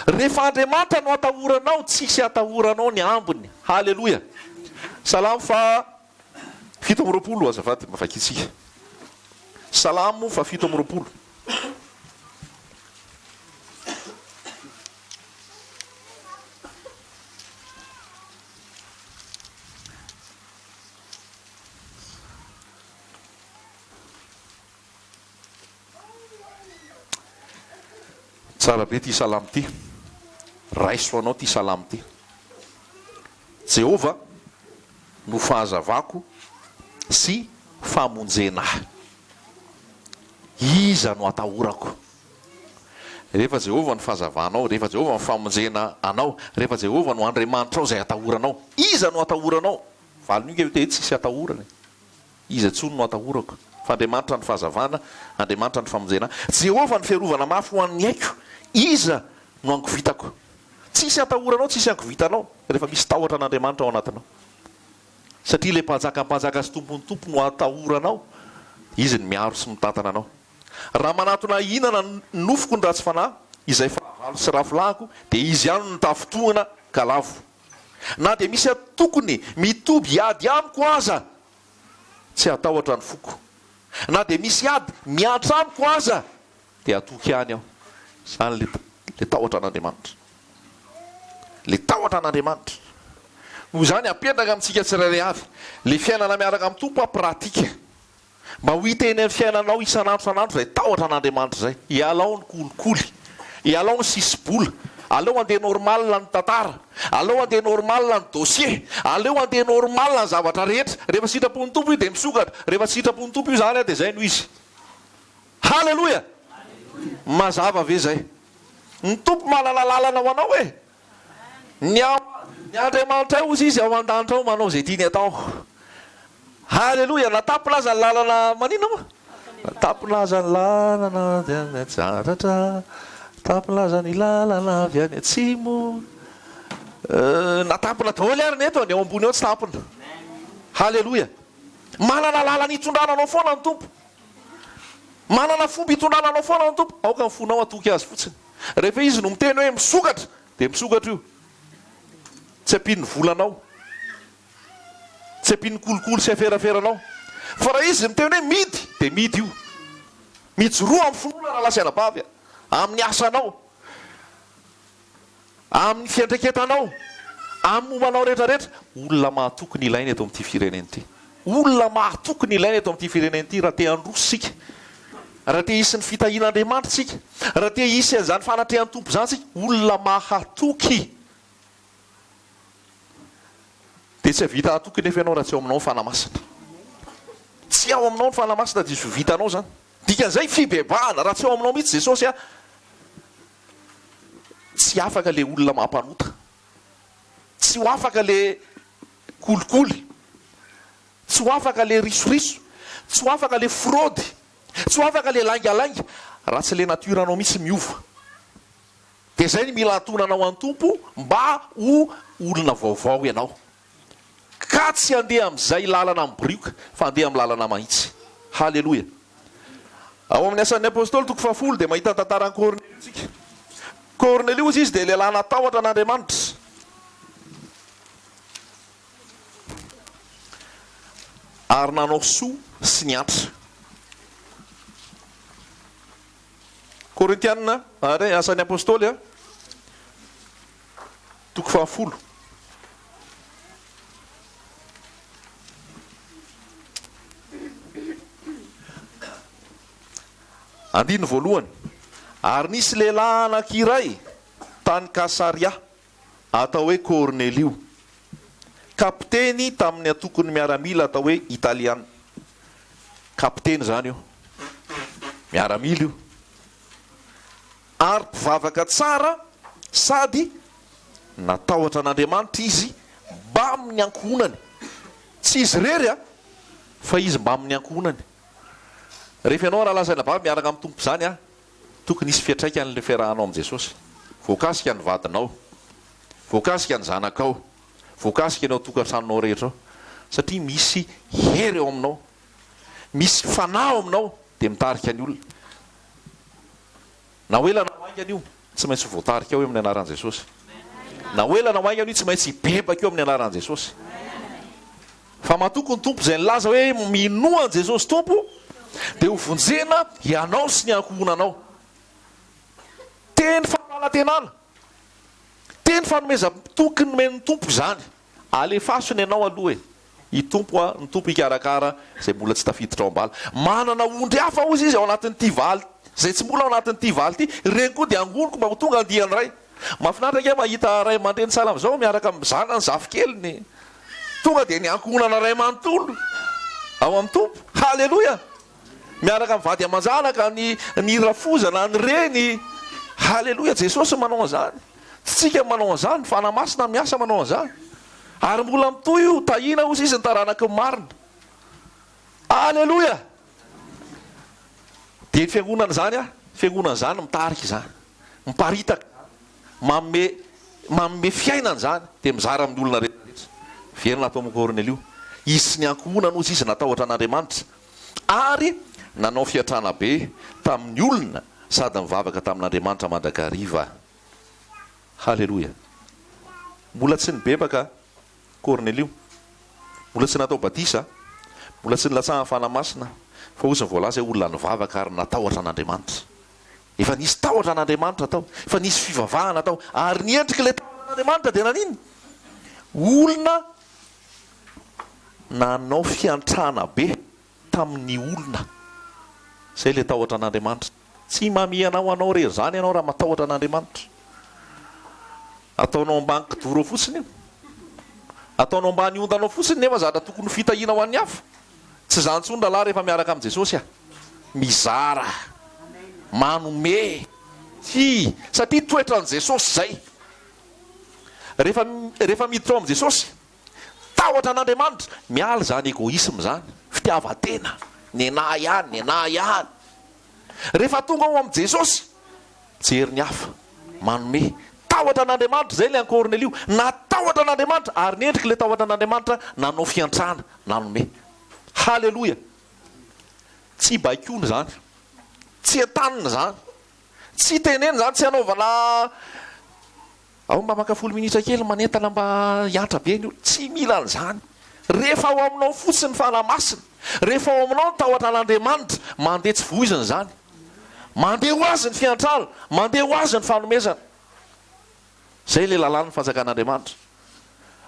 Rehefa Andriamanitra no atahoranao, tsisy atahoranao ny ambiny. Haleloia! Salamo faha 27 azafady mba vakintsika. Salamo faha 27. Tsara be ity salamo ity. Raiso anao ity salamo ity. Jehovah no fahazavako sy famonjena ahy. Iza no atahorako? Rehefa Jehovah no fahazavanao, rehefa Jehovah no famonjena anao, rehefa Jehovah no Andriamanitrao izay atahoranao, iza no atahoranao? Valiny io nge hoe tsisy atahorana e. Iza intsony no atahorako? Fa Andriamanitra no fahazavana, Andriamanitra no famonjena ahy. Jehovah no fiarovana mafy ho an'ny aiko. Iza no hangovitako? Tsisy atahoranao, tsisy hangovitanao, rehefa misy tahotra an'Andriamanitra ao anatinao. Satria ilay Mpanjakan'ny mpanjaka sy Tompon'ny tompo no atahoranao, Izy no miaro sy mitantana anao. Raha manatona hihinana ny nofoko ny ratsy fanahy, izay fahavalo sy rafilahiko, dia izy ihany no tafintohina ka lavo. Na dia misy antokony mitoby hiady amiko aza, tsy hatahotra ny foko. Na dia misy ady mihatra amiko aza, dia hatoky ihany aho. Izany ilay, ilay tahotra an'Andriamanitra. Ilay tahotra an'Andriamanitra. Noho izany, apetraka amintsika tsirairay avy, ilay fiainana miaraka amin'ny Tompo, pratique. Mba ho hita eny amin'ny fiainanao isan'andro isan'andro izay tahotra an'Andriamanitra izay. Ialao ny kolikoly. Ialao ny sisi-bola. Aleo handeha normal ny tantara. Aleo handeha normal ny dossier. Aleo handeha normal ny zavatra rehetra. Rehefa sitrapon'ny Tompo io dia misokatra. Rehefa tsy sitrapon'ny Tompo io izany dia izay no izy. Haleloia! Mazava ve izay? Ny Tompo manana lalana ho anao e! Ny ao, ny Andriamanitray hozy izy ao an-danitra ao manao izay tiany atao. Haleloia! Na tampona aza ny lalana maninona moa? Na tampona aza ny lalana avy any atsaratra, tampona aza ny lalana avy any atsimo. Euh, na tampona daholo ary ny eto, ny ao ambony ao tsy tampona. Haleloia! Manana lalana hitondrana anao foana ny Tompo. Manana fomba hitondrana anao foana ny Tompo. Aoka ny fonao hatoky Azy fotsiny. Rehefa Izy no miteny hoe misokatra, dia misokatra io. Tsy ampian'ny volanao. Tsy ampian'ny kolikoly sy aferaferanao. Fa raha Izy miteny hoe midy, dia midy io. Mijoroa amin'ny finoana rahalahy sy anabavy a! Amin'ny asanao. Amin'ny fiandraiketanao. Amin'ny momba anao rehetra rehetra. Olona mahatoky ny ilaina eto amin'ity firenena ity. Olona mahatoky ny ilaina eto amin'ity firenena ity raha te handroso isika. Raha te hisy ny fitahian'Andriamanitra isika, raha te hisy an'izany fanatrehan'ny Tompo izany isika, olona mahatoky. Dia tsy hahavita hatoky nefa ianao raha tsy ao aminao ny Fanahy Masina. Tsy ao aminao ny Fanahy Masina dia tsy ho vitanao izany. Dikan'izay fibebahana, raha tsy ao aminao mihitsy Jesosy a, tsy afaka ilay olona mampanota. Tsy ho afaka ilay kolikoly. Tsy ho afaka ilay risoriso. Tsy ho afaka ilay fraude. Tsy ho afaka ilay laingalainga. Raha tsy ilay nature anao mihitsy miova. Dia izay no mila antonanao an'i Tompo mba ho olona vaovao ianao. Ka tsy handeha amin'izay lalana mibirioka fa handeha amin'ny lalana mahitsy. Haleloia. Ao amin'ny Asan'ny Apostoly toko fahafolo dia mahita ny tantaran'i Kornelio isika. Kornelio hozy izy dia lehilahy natahotra an'Andriamanitra. Ary nanao soa sy niantra. Korintiana ary Asan'ny Apostoly toko fahafolo. Andininy voalohany. Ary nisy lehilahy anankiray tany Kasaria atao hoe Kornelio, kapiteny tamin'ny antokon'ny miaramila atao hoe Italiana. Kapiteny izany io. Miaramila io. Ary mpivavaka tsara sady natahotra an'Andriamanitra izy mbamin'ny ankohonany. Tsy izy irery an, fa izy mbamin'ny ankohonany. Rehefa ianao rahalahy sy anabavy miaraka amin'ny Tompo izany an, Tokony hisy fiantraikany ilay fiarahanao amin'i Jesosy. Voakasika ny vadinao. Voakasika ny zanakao. Voakasika ny ao an-tokantranonao rehetra ao. Satria misy hery ao aminao. Misy fanahy ao aminao dia mitarika ny olona. Na ho ela na ho haingana io, tsy maintsy ho voatarika ao io amin'ny anaran'i Jesosy. Na ho ela na ho haingana io, tsy maintsy hibebaka io amin'ny anaran'i Jesosy. Fa matoky ny Tompo izay nilaza hoe, Minoa an'i Jesosy Tompo, dia ho vonjena ianao sy ny ankohonanao. Teny fampanantenana, teny fanomezam-toky nomen'ny Tompo izany. Alefaso ny anao aloha e! I Tompo a, ny Tompo hikarakara izay mbola tsy tafiditra ao am-bala. Manana ondry hafa hozy izy ao anatin'ity valy, izay tsy mbola ao anatin'ity valy ity, ireny koa dia angoniko mba ho tonga andiany iray. Mahafinaritra ange mahita ray aman-dreny sahala amin'izao miaraka amin'ny zanany zafikeliny. Tonga dia ny ankohonana iray manontolo ao amin'ny Tompo. Haleloia! Miaraka amin'ny vady aman-janaka, ny ny rafozana, ny reny. Haleloia! Jesosy no manao an'izany. Tsy tsika no manao an'izany, ny Fanahy Masina miasa manao an'izany. Ary mbola mitohy io, tahiana hozy izy ny taranaky ny marina. Aleloia! Dia ny fiangonana izany an, fiangonana izany mitarika izany. Miparitaka izany, manome manome fiainana izany, dia mizara amin'ny olona rehetra rehetra. Miverina ato amin'i Kornelio. Izy sy ny ankohonany hozy izy natahotra an'Andriamanitra, ary nanao fiantrana be tamin'ny olona sady nivavaka tamin'Andriamanitra mandrakariva. Haleloia. Mbola tsy nibebaka Kornelio. Mbola tsy natao batisa, mbola tsy nilatsahan'ny Fanahy Masina, fa hozy ny voalaza hoe olona nivavaka ary natahotra an'Andriamanitra. Efa nisy tahotra an'Andriamanitra tao, efa nisy fivavahana tao, ary ny endrik'ilay tahotra an'Andriamanitra dia naninona? Olona nanao fiantrana be tamin'ny olona. Izay ilay tahotra an'Andriamanitra. Tsy mamihana ho anao irery izany ianao raha matahotra an'Andriamanitra. Ataonao ambany kidoro fotsiny io. Ataonao ambany ondanao fotsiny nefa zatra tokony ho fitahiana ho an'ny hafa. Tsy izany intsony rahalahy rehefa miaraka amin'i Jesosy ah. Mizara. Manome. Tia. Satria toetran'i Jesosy izay. Rehefa rehefa miditra ao amin'i Jesosy, tahotra an'Andriamanitra, miala izany egoisme izany, fitiavan-tena, nenaha ihany, nenaha ihany. Rehefa tonga ao amin'i Jesosy, mijery ny hafa, manome. Tahotra an'Andriamanitra, izay ilay an'i Kornelio. Natahotra an'Andriamanitra, ary ny endrik'ilay tahotra an'Andriamanitra, nanao fiantrana, nanome. Haleloia! Tsy baikoana izany, tsy entanina izany, tsy tenena izany, tsy anaovana Ao mba maka folo minitra kely manentana mba hiantra be ny olona. Tsy mila an'izany. Rehefa ao aminao fotsiny ny Fanahy Masina, rehefa ao aminao ny tahotra an'Andriamanitra, mandeha tsy voizina izany. Mandeha ho azy ny fiantrana, mandeha ho azy ny fanomezana. Izay ilay lalàn'ny fanjakan'Andriamanitra.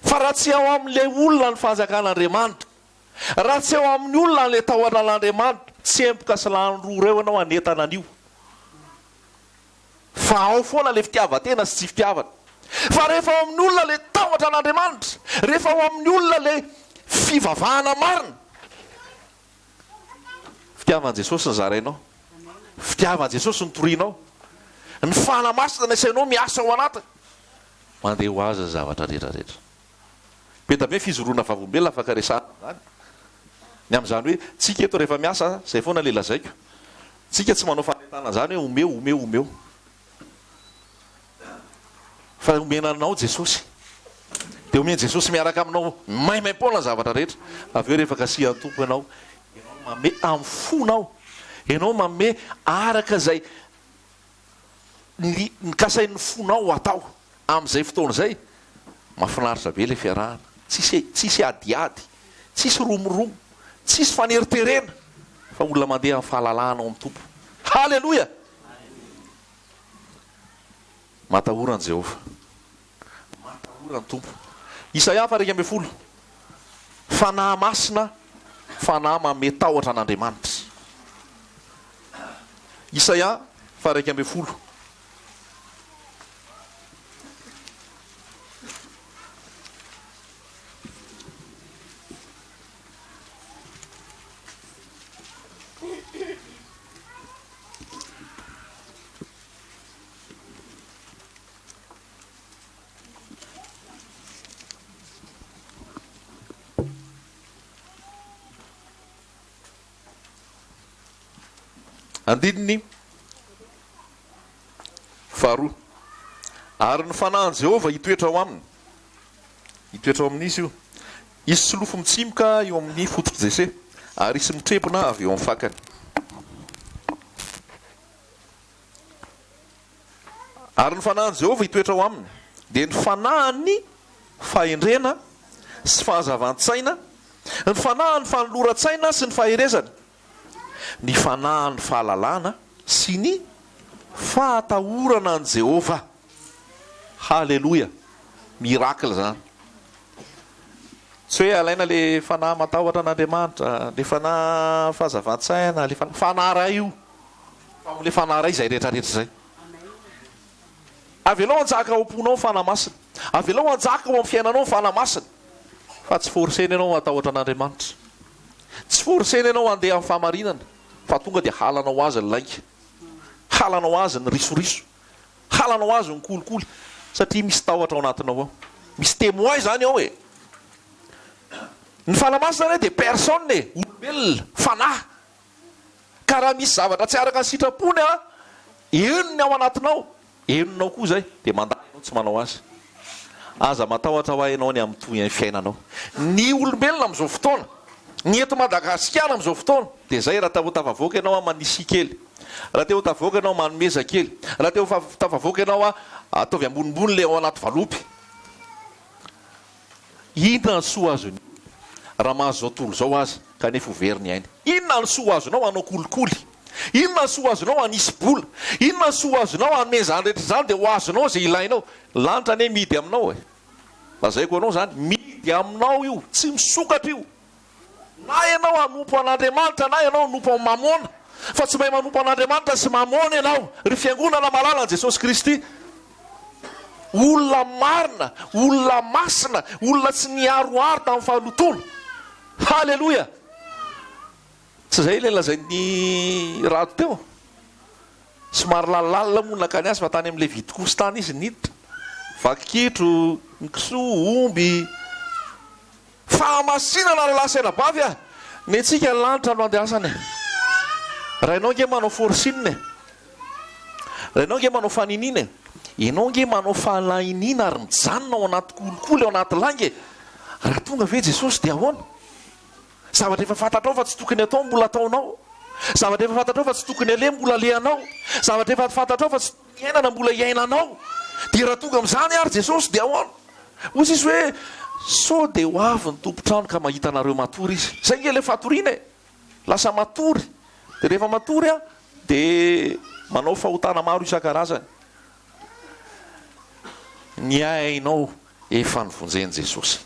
Fa raha tsy ao amin'ilay olona ny fanjakan'Andriamanitra, raha tsy ao amin'ny olona ilay tahotra an'Andriamanitra, Tsemboka sy lany rora eo ianao hanentana an'io. Fa ao foana ilay fitiavan-tena sy tsy fitiavana. Fa rehefa ao amin'ny olona ilay tahotra an'Andriamanitra, rehefa ao amin'ny olona ilay fivavahana marina, fitiavan'i Jesosy no zarainao, fitiavan'i Jesosy no torianao, ny Fanahy Masina no asainao miasa ao anatiny, mandeha ho azy ny zavatra rehetra rehetra. Be dia be fijoroana vavolombelona afaka resahana amin'izany. Ny amin'izany hoe tsika eto rehefa miasa, izay foana ilay lazaiko. Tsika tsy manao fanentanana izany hoe omeo, omeo, omeo. Fa omena anao Jesosy. Dia omen'i Jesosy miaraka aminao maimaimpoana ny zavatra rehetra. Avy eo rehefa kasihan'ny Tompo ianao, ianao manome amin'ny fonao. Ianao manome araka izay ny kasain'ny fonao atao. Amin'izay fotoana izay, mahafinaritra be ilay fiarahana. Tsisy tsisy adiady, tsisy romoromo, tsisy faneriterena, fa olona mandeha amin'ny fahalalahana ao amin'ny Tompo. Haleloia! Matahora an'i Jehovah. Matahora ny Tompo. Isaia faha 11, Fanahy masina, fanahy manome tahotra an'Andriamanitra. Isaia faha 11. Andininy faharoa. Ary ny fanahin'i Jehovah hitoetra ao aminy. Hitoetra ao amin'izy io. Hisy solofo mitsimoka eo amin'ny fototr'i Jese, ary hisy mitrebona avy eo amin'ny fakany. Ary ny fanahin'i Jehovah hitoetra ao aminy, dia ny fanahin'ny fahendrena sy fahazavan-tsaina, ny fanahin'ny fanoloran-tsaina sy ny faherezana, ny fanahin'ny fahalalana sy ny fahatahorana an'i Jehovah. Haleloia! Miracle izany. Tsy hoe alaina le fanahy matahotra an'Andriamanitra, le fanahy fahazavan-tsaina, le fanahy, fanahy iray io. Fa amin'ilay fanahy iray izay rehetra rehetra izay. Avelao hanjaka ao am-ponao ny Fanahy Masina. Avelao hanjaka ao amin'ny fiainanao ny Fanahy Masina. Fa tsy forcer-na ianao hatahotra an'Andriamanitra. Tsy forcer-na ianao handeha amin'ny fahamarinana. Fa tonga dia halanao azy ny lainga. Halanao azy ny risoriso. Halanao azy ny kolikoly. Satria misy tahotra ao anatinao ao. Misy témoin izany ao e. Ny Fanahy Masina anie dia personne e, olombelona, fanahy. Ka raha misy zavatra tsy araka ny sitrapony an, henony ao anatinao, henonao koa izay, dia mandà ianao tsy manao azy. Aza matahotra hoa ianao ny amin'ny tohin'ny fiainanao. Ny olombelona amin'izao fotoana, ny eto Madagasikara amin'izao fotoana, dia izay, raha te ho tafavoaka ianao an, manisia kely, raha te ho tafavoaka ianao manomeza kely, raha te ho tafavoaka ianao an, ataovy ambonimbony ilay ao anaty valopy. Inona ny soa azon'ny olona raha mahazo izao tontolo izao aza kanefa ho very ny ainy? Inona ny soa azonao hanao kolikoly? Inona ny soa azonao hanisy bola? Inona ny soa azonao hanome izany rehetra izany dia ho azonao izay ilainao? Ny lanitra anie mihidy aminao e! Lazaiko anao izany, mihidy aminao io, tsy misokatra io. Na ianao hanompo an'Andriamanitra na ianao hanompo an'i Mamôna, fa tsy mahay manompo an'Andriamanitra sy Mamôna ianao, ry Fiangonana malalan'i Jesosy Kristy. Olona marina, olona masina, olona tsy niharoharo tamin'ny fahalotoana. Haleloia! Tsy izay ilay lazain'i Rado teo? Somary lalina moa ny nakany azy fa tany amin'ilay vide-course tany izy niditra. Vaky kitro, ny kisoa, omby. Fahamasinana rahalahy sy anabavy a! Ny antsika ny lanitra no andeasana e! Rainao ange manao forcing e! Rainao ange manao faniniana e! Ianao ange manao fanahiniana ary mijanona ao anaty kolikoly ao anaty lainga e! Raha tonga ve Jesosy dia ahoana? Zavatra efa fantatrao fa tsy tokony atao mbola ataonao. Zavatra efa fantatrao fa tsy tokony aleha mbola alehanao. Zavatra efa fantatrao fa tsy tokony iainana mbola iainanao. Dia raha tonga amin'izany ary Jesosy dia ahoana? Hoy izy hoe, sao dia ho avy ny tompon-trano ka mahita anareo matory izy. Izay ange ilay fatoriana e! Lasa matory. Dia rehefa matory an, dia manao fahotana maro isan-karazany. Ny ainao efa novonjen'i Jesosy.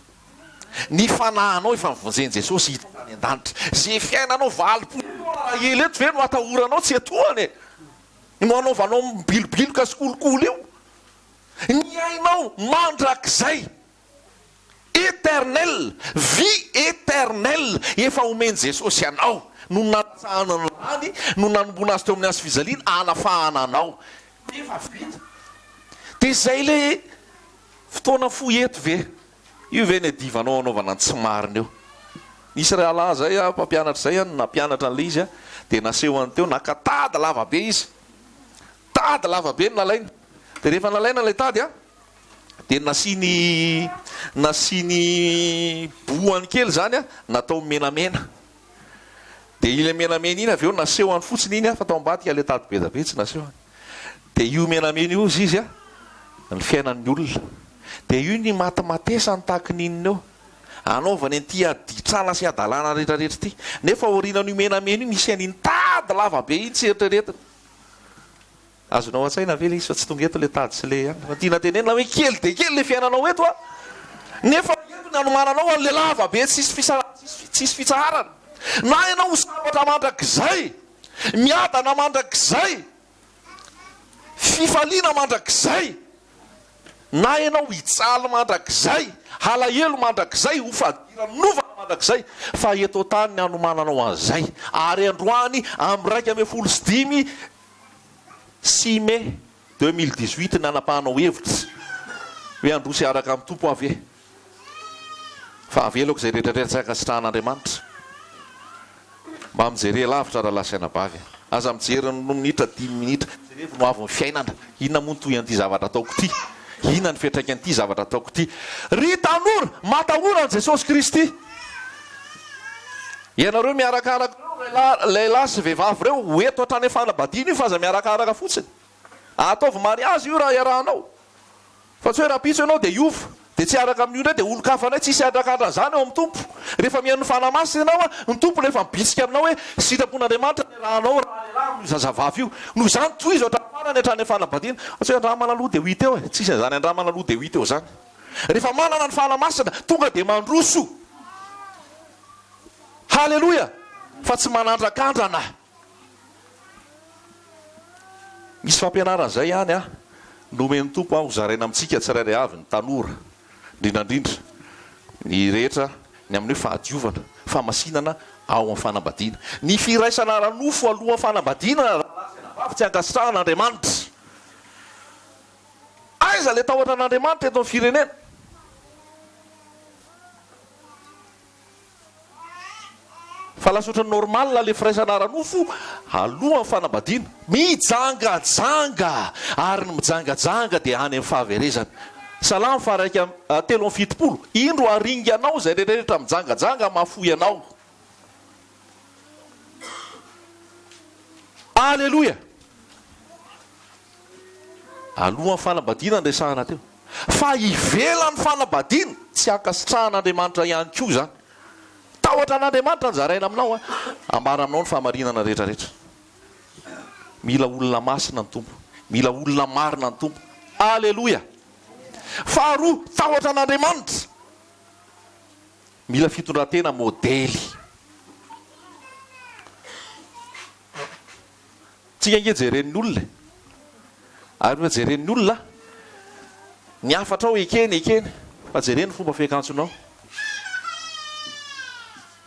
Ny fanahinao efa novonjen'i Jesosy hiditra any an-danitra. Izay fiainanao 80 taona. ela eto ve no atahoranao tsy etoana e? No anaovanao mibilobiloka sy kolikoly io? Ny ainao mandrakizay, éternel, vie éternelle, efa omen'i Jesosy anao, no nanatsahana ny rany, no nanomboana azy teo amin'ny hazo fijaliana hanafahana anao. Efa vita. Dia izay ilay fotoana fohy eto ve? Io ve ny adivanao anaovana ny tsy marina io? Nisy rahalahy izay, mpampianatra izay, nampianatra an'ilay izy, dia nasehony teo, naka tady lava be izy. Tady lava be no nalaina. Dia rehefa nalaina ilay tady an, dia nasiany nasiany bohany kely izany an, natao menamena. Dia ilay menamena iny avy eo nasehony fotsiny iny an, fa tao ambadika ilay tady be dia be tsy nasehony. Dia io menamena io hozy izy an, ny fiainan'ny olona. Dia io ny matimatesany tahaky ny inona eo. Anaovany an'ity haditrana sy hadalana rehetra rehetra ity. Nefa aorianan'io menamena io misy an'iny tady lava be iny tsy eritreretina. Azonao an-tsaina ve ilay izy fa tsy tonga eto ilay tady sy ilay an. Fa tiana tenenina hoe kely dia kely ilay fiainanao eto an. Nefa eto ny anomananao an'ilay lava be tsisy fisa tsisy fitsaharana. Na ianao ho sambatra mandrakizay, miadana mandrakizay, fifaliana mandrakizay, Na ianao hijaly mandrakizay, halahelo mandrakizay, ho fadiranovana mandrakizay, fa eto an-tany ny hanomananao an'izay. Ary androany amin'ny 15 6 mai 2018 nanapahanao hevitra hoe handroso hiaraka amin'ny Tompo aho ve? Fa avelako izay rehetra rehetra tsy ankasitrahan'Andriamanitra. Mba mijere lavitra rahalahy sy anabavy a. Aza mijery ny roa minitra, dimy minitra. Jerevo ny hoavin'ny fiainana. Inona moa ny tohin'ity zavatra ataoko ity? Inona ny fiantraikan'ity zavatra ataoko ity? Ry tanora, matahora an'i Jesosy Kristy. Ianareo miarakaraka ireo, lehilahy sy vehivavy ireo, ho eto hatrany amin'ny fanambadiana io fa aza miarakaraka fotsiny. Ataovy mariazy io raha iarahanao. Fa tsy hoe rahampitso ianao dia hiova, dia tsy hiaraka amin'io indray, dia olon-kafa indray, tsisy handrakandra an'izany ao amin'ny Tompo. Rehefa mihaino ny Fanahy Masina ianao, ny Tompo no efa mibitsika aminao hoe sitrapon'Andriamanitra ny iarahanao rahalehilahy amin'io zazavavy io. Noho izany, tohizo hatramin'ny farany hatrany amin'ny fanambadiana. Fa tsy hoe andramana aloha dia ho hita eo e. Tsisy an'izany andramana aloha dia ho hita eo izany. Rehefa manana ny Fanahy Masina, tonga dia mandroso. Haleloia! Fa tsy manandrakandrana. Misy fampianarana izay ihany an, nomen'ny Tompo an, hozaraina amintsika tsirairay avy, ny tanora, indrindra indrindra, ny rehetra, ny amin'ny hoe fahadiovana, fahamasinana ao amin'ny fanambadiana. Ny firaisana ara-nofo alohan'ny fanambadiana, rahalahy sy anabavy, tsy ankasitrahan'Andriamanitra. Aiza ilay tahotra an'Andriamanitra eto amin'ny firenena? Fa lasa ohatran'ny normal le firaisana ara-nofo alohan'ny fanambadiana. Mijangajanga! Ary ny mijangajanga dia any amin'ny fahaverezana. Salamo faha 71, Indro haringanao izay rehetra mijangajanga mahafoy anao. Aleloia! Alohan'ny fanambadiana no resahana teo. Fa ivelan'ny fanambadiana, tsy ankasitrahan'Andriamanitra ihany koa izany. Tahotra an'Andriamanitra no zaraina aminao, ambara aminao ny fahamarinana rehetra rehetra. Mila olona masina ny Tompo. Mila olona marina ny Tompo. Aleloia! Faharoa, tahotra an'Andriamanitra. Mila fitondran-tena modely. Tsika ange jeren'ny olona e! Ary rehefa jeren'ny olona, ny hafatrao ekeny, ekeny, fa jereo ny fomba fiakantsonao.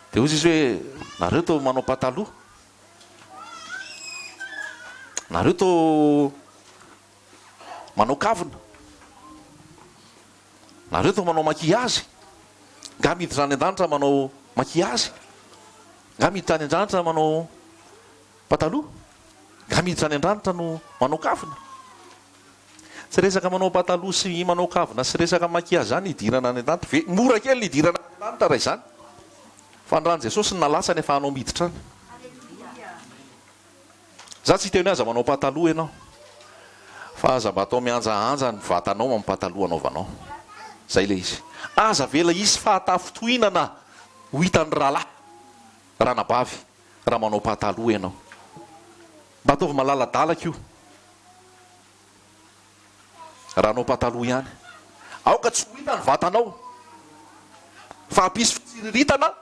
Dia hoy izy hoe, nareo toa manao pataloha, nareo toa manao kavina, nareo toa manao maquillage, nga miditra any an-danitra manao maquillage, nga miditra any an-danitra manao Pataloha? Nga miditra any an-dranitra no manao kavina? Tsy resaka manao pataloha sy manao kavina sy resaka maquillage zany hidirana any an-danitra ve? Mora kely ny hidirana any an-danitra raha izany. Fa ny ran'i Jesosy no nalatsany afahanao miditra any. Za tsy hiteny hoe aza manao pataloha ianao. Fa aza mba atao mihanjahanja ny vatanao amin'ny pataloha anaovanao. Zay ilay izy. Aza avela hisy fahatafintohinana ho hitan'ny rahalahy, ranabavy. raha manao pataloha ianao. Mba ataovy malaladalaka io raha hanao pataloha ihany. Aoka tsy ho hita ny vatanao fa hampisy fitsiriritana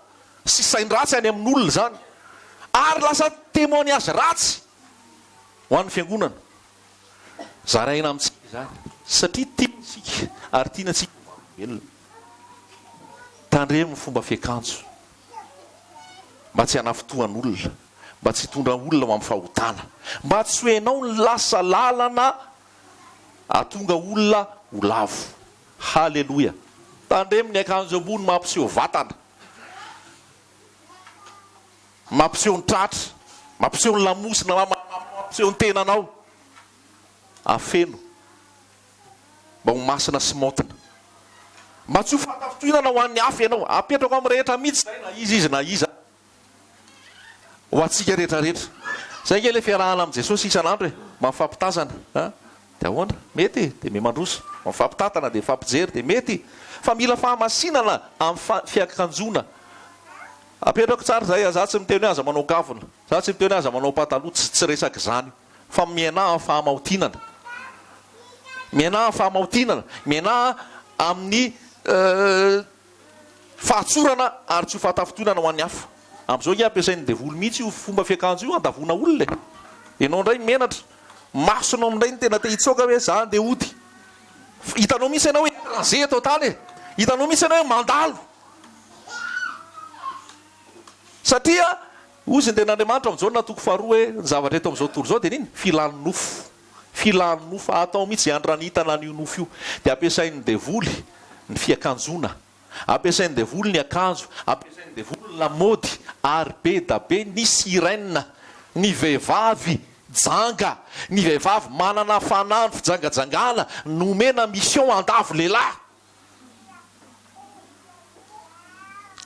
sy sain-dratsy any amin'olona izany. Ary lasa témoignage ratsy ho an'ny fiangonana. Zaraina amintsika izany satria tiany isika ary tiany antsika ho vavolombelona. Tandremo ny fomba fiakanjo mba tsy hanafintohan'olona, mba tsy hitondra olona ho amin'ny fahotana, mba tsy ho ianao no lasa lalana hahatonga olona ho lavo. Haleloia! Tandremo ny akanjo ambony mampiseho vatana. Mampiseho ny tratra, mampiseho ny lamosina, mampiseho ny tenanao. Afeno mba ho masina sy maotina. Mba tsy ho fahatafintohinana ho an'ny hafa ianao. Apetrako amin'ny rehetra mihitsy izay na iza izy na iza. Ho antsika rehetra rehetra. Izay ange ilay fiarahana amin'i Jesosy isan'andro e. Mba mifampitazana. Dia ahoana? Mety e! Dia miha-mandroso. Mifampitantana dia mifampijery dia mety. Fa mila fahamasinana amin'ny fiakanjoana. Apetrako tsara izay a! Za tsy miteny hoe aza manao kavina. Za tsy miteny hoe aza manao pataloha. Tsy tsy resaka izany io. Fa miainà amin'ny fahamaotinana. Miainà amin'ny fahamaotinana. Miainà amin'ny Fahatsorana ary tsy ho fahatafintohinana ho an'ny hafa. Amin'izao ange ampiasain'ny devoly mihitsy io fomba fiakanjo io handavoana olona e! Ianao indray menatra, masonao indray no tena te hitsoaka hoe za andeha hody. Hitanao mihitsy ianao hoe étranger eto an-tany e! Hitanao mihitsy ianao hoe mandalo. Satria hozy ny tenin'Andriamanitra ao amin'ny Jaona toko faharoa hoe ny zavatra eto amin'izao tontolo izao dia n'inona? Filan'ny nofo. Filan'ny nofo. Atao mihitsy izay handranitana an'io nofo io. Dia ampiasain'ny devoly ny fiakanjoana. Ampiasain'ny devoly ny akanjo. Ampiasain'ny devoly ny lamaody. Ary be da be ny sirène. Ny vehivavy janga. Ny vehivavy manana fanahy ny fijangajangana. Nomena mission handavo lehilahy.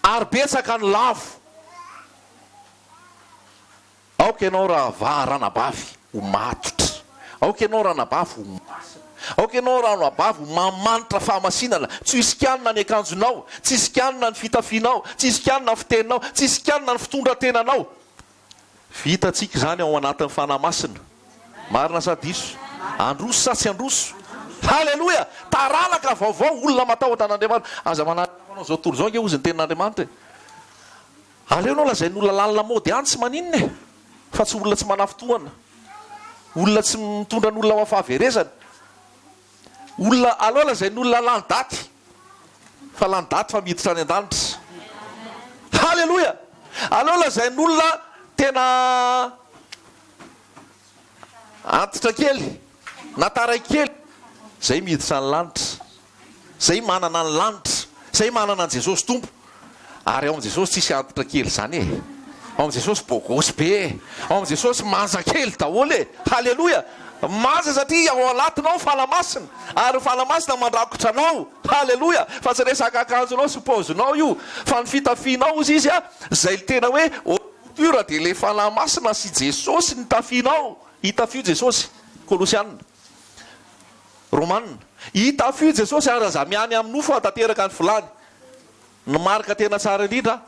Ary betsaka ny lavo. Aoka ianao rahavaha ranabavy ho matotra. Aoka ianao ranabavy ho masina. Aoka ianao ranabavy ho mamanitra fahamasinana. Tsy ho isikanina ny akanjonao, tsy isikanina ny fitafianao, tsy isikanina ny fiteninao, tsy isikanina ny fitondran-tenanao. Vitantsika izany ao anatin'ny Fanahy Masina. Marina sa diso? Handroso sa tsy handroso? Haleloia! Taranaka vaovao, olona matahotra an'Andriamanitra. Aza manary ny hafanao izao tontolo izao ange hozy ny tenin'Andriamanitra e. Aleo ianao lazain'olona lany lamaody any tsy maninona e! Fa tsy olona tsy manafintohana, olona tsy mitondra ny olona ho amin'ny fahaverezana, olona aleo lazain'olona lany daty fa lany daty fa miditra any an-danitra. Haleloia! Aleo lazain'olona tena Antitra kely na taraiky kely, zay miditra ny lanitra, zay manana ny lanitra, zay manana an'i Jesosy Tompo. Ary ao amin'i Jesosy tsisy antitra kely zany e. Ao amin'i Jesosy bogosy be e. Ao amin'i Jesosy manja kely daholo e. Haleloia! Manja satria ao anatinao ny Fanahy Masina, ary ny Fanahy Masina mandrakotra anao. Haleloia! Fa tsy resaka akanjonao sy paozinao io, fa ny fitafianao hozy izy a, zay tena hoe Pur dia ilay Fanahy Masina sy Jesosy ny tafianao, hitafio Jesosy, Kolosiana, Romana, hitafio Jesosy ary aza miany amin'ny nofo hahatanteraka ny filany. Ny marika tena tsara indrindra,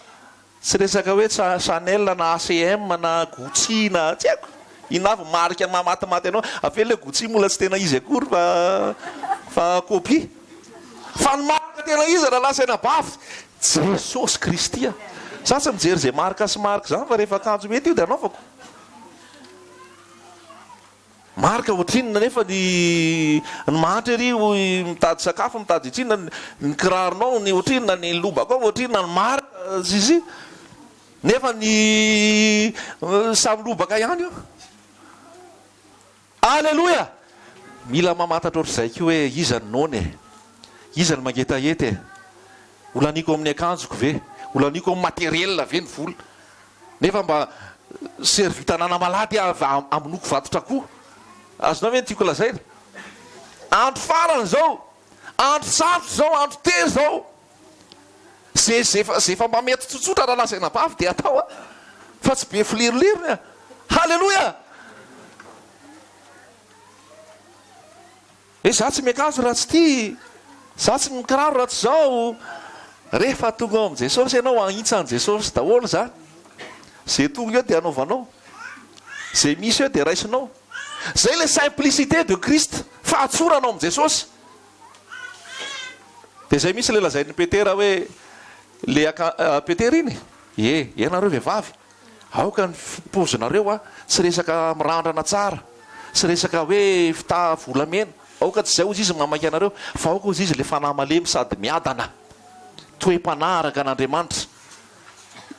tsy resaka hoe Chanel na HM na Gucci na tsy haiko, inona avy ny marika mahamatimaty anao, avy eo ilay Gucci mbola tsy tena izy akory fa fa copie. Fa ny marika tena izy rahalahy sy anabavy, Jesosy Kristy a! Za tsy mijery izay marika sy marika izany fa rehefa akanjo mety io dia anaovako. Marika ohatrinona nefa ny ny mahantra ery hoy mitady sakafo mitady otrinona ny kiraronao ny otrinona ny lobakao otrinona ny marika zizi nefa ny samy lobaka ihany io. Aleloia! Mila mamantatra ohatr'izay koa hoe iza no noana e? Iza no mangetaheta e? Ho laniako amin'ny akanjoko ve? Ho laniako amin'ny matériel ve ny vola? Nefa mba servi tanàna malady aho hamonoako vatotr'akoho. Azonao ve ny tiako lazaina? Andro farany izao! Andro sarotra izao, andro tery izao! Ze ze ze efa mba mety tsotsotra raha lazaina bavy dia atao a! Fa tsy be filirolirony a! Haleloia! Hoe za tsy miakanjo raha tsy ity, za tsy mikiraro raha tsy zao. Rehefa tonga ao amin'i Jesosy ianao, ahintsan'i Jesosy daholo izany. Ze tonga eo dia anaovanao. Ze misy eo dia raisinao. Zay ilay simplicité de Christ, fahatsorana ao amin'i Jesosy. Dia izay mihitsy ilay lazain'i Petera hoe, le aka, Petera iny? Ie, ianareo vehivavy. Aoka ny paozinareo a, tsy resaka mirandrana tsara, tsy resaka hoe fitaha volamena, aoka tsy izay hozy izy mamaky anareo, fa aoka hozy izy le fanahy malemy sady miadana, toe-panahy araka an'Andriamanitra.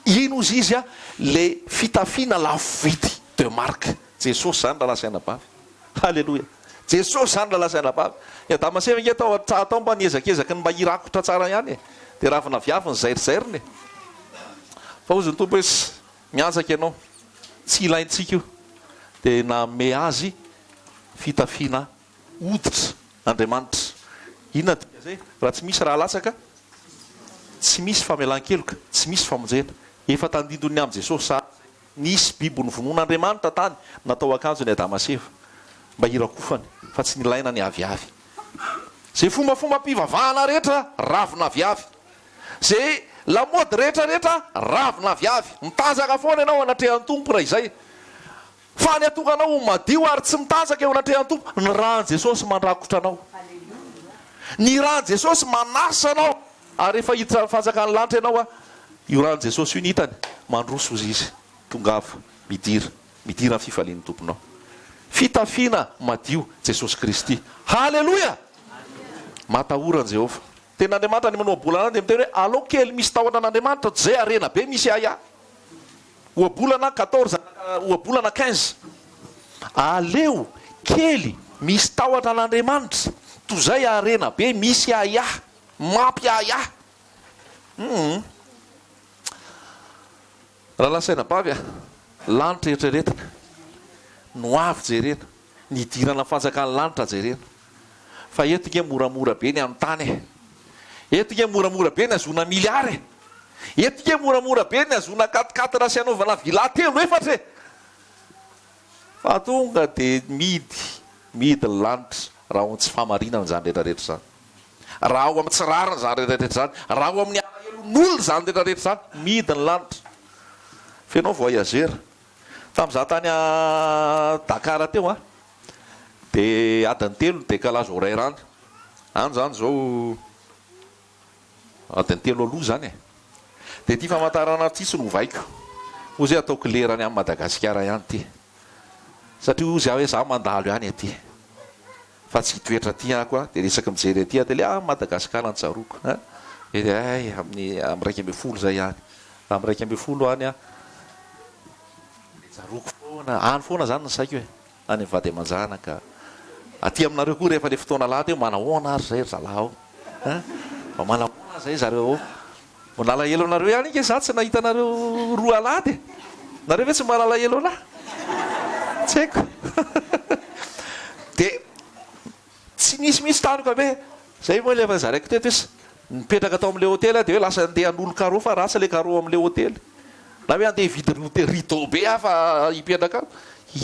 Iny hozy izy a, le fitafiana lafo vidy de marque. Jesosy izany rahalahy sy anabavy. Haleloia. Jesosy izany rahalahy sy anabavy. I Adama sy Eva ange tao an-tsaha tao mba niezakezaky ny mba hirakotra tsara ihany e. Dia ravina aviavy ny zairizairiny e. Fa hozy ny Tompo hoe, Mianjaka ianao. Tsy ilaintsika io. Dia nanome azy fitafiana hoditra Andriamanitra. Inona ny dikan'izay? Raha tsy misy ra latsaka, tsy misy famelan-keloka, tsy misy famonjena. Efa tandindon'ny amin'i Jesosy sahady izay. Nisy biby novonoin'Andriamanitra tany natao akanjo ny Adama sy Eva mba hirakofany fa tsy nilaina ny aviavy. Izay fombafombam-pivavahana rehetra ravin'aviavy. Izay lamaody rehetra rehetra ravin'aviavy. Mitanjaka foana ianao anatrehan'ny Tompo raha izay. Fa ny hatonga anao ho madio ary tsy mitanjaka eo anatrehan'ny Tompo, ny ràn'i Jesosy mandrakotra anao. Ny ràn'i Jesosy manasa anao. Ary rehefa hiditra ny fanjakan'ny lanitra ianao, io ràn'i Jesosy io ny hitany, mandroso hozy Izy, tongava, midira, midira amin'ny fifalian'ny Tomponao. Fitafiana madio, Jesosy Kristy. Haleloia! Matahora an'i Jehovah. Tenin'Andriamanitra any amin'ny ohabolana any dia miteny hoe alao kely misy tahotra an'Andriamanitra toy izay harena be misy ahiahy. Ohabolana 14 ohabolana 15. Aleo kely misy tahotra an'Andriamanitra toy izay harena be misy ahiahy. Mampiahiahy. Humm. Rahalahy sy anabavy a, lanitra eritreretina, ny ho avy jerena, ny hidirana ny fanjakan'ny lanitra jerena. Fa eto nge moramora be ny hanontany e. Eto nge moramora be ny hazoana milliard e. Eto nge moramora be ny hazoana quatre quatre sy hanaovana villa telo efatra e. Fa tonga dia mihidy, mihidy ny lanitra raha ao amin'ny tsy fahamarinana izany rehetra rehetra izany. Raha ao amin'ny tsy rariny izany rehetra rehetra izany, raha ao amin'ny alahelon'olona izany rehetra rehetra izany, mihidy ny lanitra. F'enao voyageur. Tamin'izaho tany Dakar teo an, dia adiny telo ny décalage horaire any. Any izany izao adiny telo aloha izany e. Dia ity famantarana ity tsy novaiko. Hoy izy hoe ataoko lerany any Madagasikara ihany ity. Satria hoy izy aho hoe izaho mandalo ihany aty. Fa tsy hitoetra aty aho koa, dia resaky mijery aty aho dia le ah Madagascar no tsaroako an! Dia hay amin'ny amin'ny 11 izay any, amin'ny 11 any aho dia tsaroako foana, any foana izany ny saiko e, any amin'ny vady aman-janaka, aty aminareo koa rehefa le fotoana alahady hoe manahoana ary izay ry zalahy ao an! Mba manahoana izay zareo ao? Mba nalahelo anareo ihany ange za tsy nahita anareo roa alahady e! Nareo ve tsy mba nalahelo anah? Tsy haiko. Dia tsy nisy mihitsy tany ka hoe, zay moa ilay efa nozaraiko teto hoe nipetraka tao amin'ilay hotely aho dia hoe lasa andeha hanolo carreau fa ratsy ilay carreau amin'ilay hotely. Na hoe andeha hividy rideau be aho fa hipetraka ao.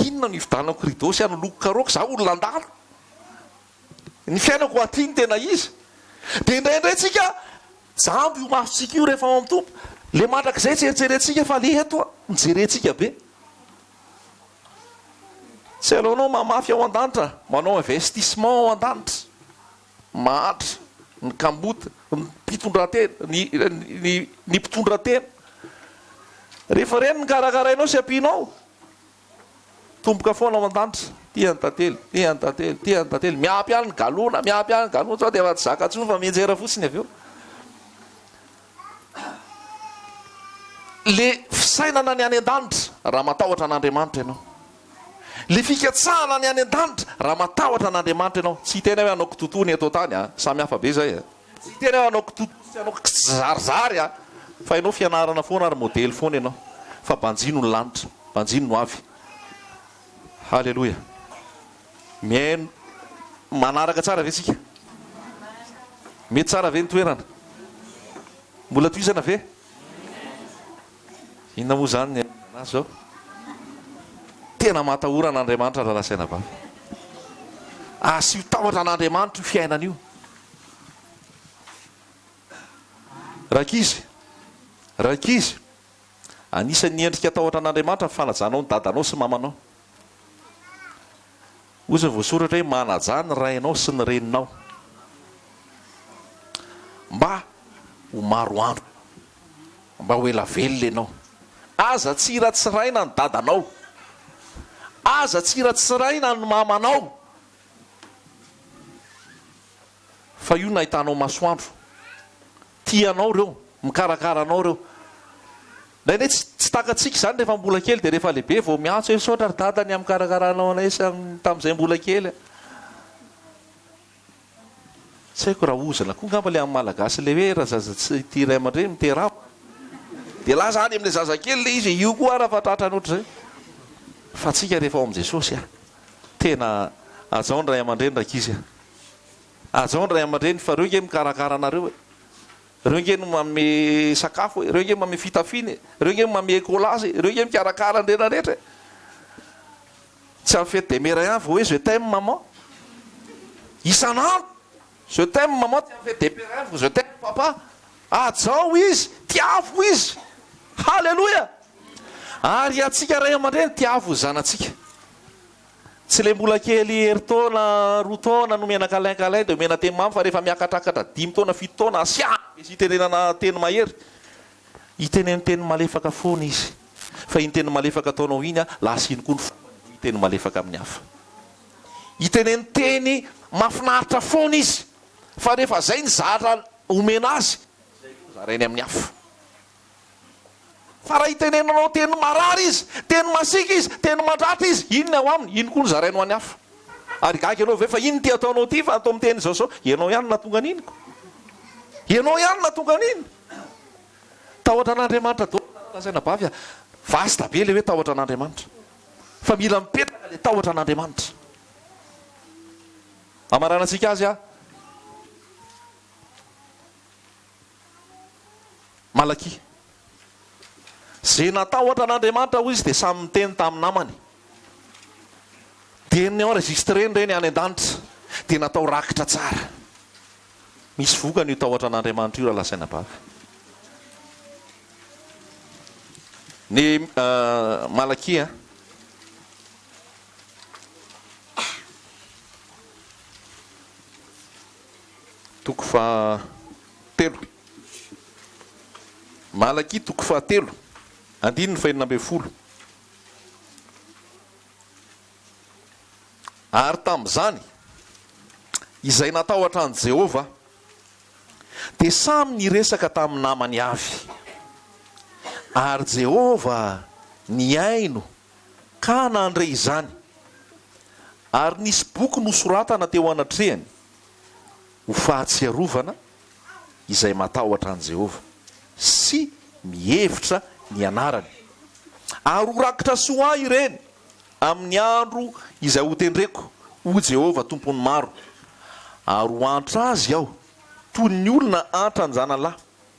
Inona no hividanako rideau sy hanoloko carreau ko za olona handalo? Ny fiainako aty no tena izy. Dia indraindray tsika jamba io masontsika io rehefa ao amin'ny Tompo. Le mandrakizay tsy eritreretintsika fa le eto no jerentsika be. Tsy aleonao mamafy ao an-danitra, manao investissement ao an-danitra. Mahantra, ny kamboty, ny mpitondratena, ny ny ny mpitondra tena. Rehefa ireny no karakarainao sy ampianao, Tomboka foana ao an-danitra, tia ny tantely, tia ny tantely, tia ny tantely, miampy ihany ny galona, miampy ihany ny galona, sao dia efa tsy zaka intsony fa mianjera fotsiny avy eo. Le fisainana ny any an-danitra raha matahotra an'Andriamanitra ianao. Le fikatsahana ny any an-danitra raha matahotra an'Andriamanitra ianao. Tsy hiteny aho hoe hanao kitotoa ny eto an-tany a, samy hafa be izay a. Tsy hiteny aho hanao kitotoa sy hanao kizarizary a, fa ianao fianarana foana ary modely foana ianao. Fa banjino ny lanitra. Banjino no avy. Haleloia. Mihaino, manaraka tsara ve tsika? Mety tsara ve ny toerana? Mbola tohizana ve? Inona moa izany ny anazy zao? Tena matahora an'Andriamanitra rahalahy sy anabavy. Asio tahotra an'Andriamanitra io fiainana io. Rankizy, rankizy, Anisan'ny endrika tahotra an'Andriamanitra ny fanajanao ny dadanao sy mamanao. Hoy izay voasoratra hoe, Manajà ny rainao sy ny reninao, mba ho maro andro ianao, mba ho ela velona ianao. Aza tsiratsiraina ny dadanao. Aza tsiratsiraina ny mamanao. Fa io nahitanao masoandro. Tia anao ireo, mikarakara anao ireo. Indraindray tsy tsy takatsika izany rehefa mbola kely dia rehefa lehibe vao miantso hoe misaotra ry dada ny amin'ny fikarakaranao anay sy tamin'izay mbola kely. Tsy haiko raha ozona koa angamba ilay amin'ny malagasy ilay hoe raha zaza tsy tia ray aman-dreny miteraha. Dia lasa any amin'ilay zazakely ilay izy, io koa ara fa tratrany ohatr'izay. Fa antsika rehefa ao amin'i Jesosy a, tena hajao ny ray aman-dreny rankizy a. Hajao ny ray aman-dreny fa ireo nge mikarakara anareo e. Ireo nge no manome sakafo e, ireo nge manome fitafiana e, ireo nge manome écolage e, ireo nge mikarakara ny rehetra rehetra e. Tsy amin'ny fête des mères ihany vao hoe je t'aime maman. Isan'andro, je t'aime maman, tsy amin'ny fête des pères ihany vao je t'aime papa. Hajao izy, tiavo izy. Haleloia! Ary antsika ray aman-dreny, tiavo ny zanatsika. Tsy le mbola kely herintaona, roa taona nomena câlin câlin dia omena teny mamy fa rehefa miakatrakatra dimy taona, fito taona asiana be sy itenenana teny mahery. Iteneno teny malefaka foana izy fa iny teny malefaka ataonao iny lasa iny koa ny fombany hiteny malefaka amin'ny hafa. Iteneno teny mahafinaritra foana izy fa rehefa zay ny zara omena azy, zay koa zarainy amin'ny hafa. Fa raha itenenanao teny marary izy, teny masiaka izy, teny mandratra izy, iny ny ao aminy, iny koa no zarainy ho an'ny hafa. Ary gaga ianao ve fa iny ity ataonao ity fa atao miteny izao izao, ianao ihany no nahatonga an'iny ko. Ianao ihany no nahatonga an'iny. Tahotra an'Andriamanitra daholo nareo lazaina bavy a. Vaste be ilay hoe tahotra an'Andriamanitra. Fa mila mipetraka ilay tahotra an'Andriamanitra. Hamaranantsika azy a. Malakia. Izay natahotra an'Andriamanitra, hoy izy, dia samy niteny tamin'ny namany. Dia ni-enregistreny ireny any an-danitra, dia natao rakitra tsara. Misy vokany io tahotra an'Andriamanitra io raha lazaina bavy. Ny Malakia. Toko fahatelo. Malakia toko fahatelo, andininy fahenina ambin'ny folo. Ary tamin'izany, izay natahotra an'i Jehovah dia samy niresaka tamin'ny namany avy. Ary Jehovah nihaino ka nandre izany, ary nisy boky nosoratana teo anatrehany ho fahatsiarovana izay matahotra an'i Jehovah sy mihevitra ny anarany. Ary ho rakitra soa ahy ireny amin'ny andro izay hotendreko, hoy Jehovah Tompon'ny maro, ary ho antra azy aho toy ny olona antran-janalahy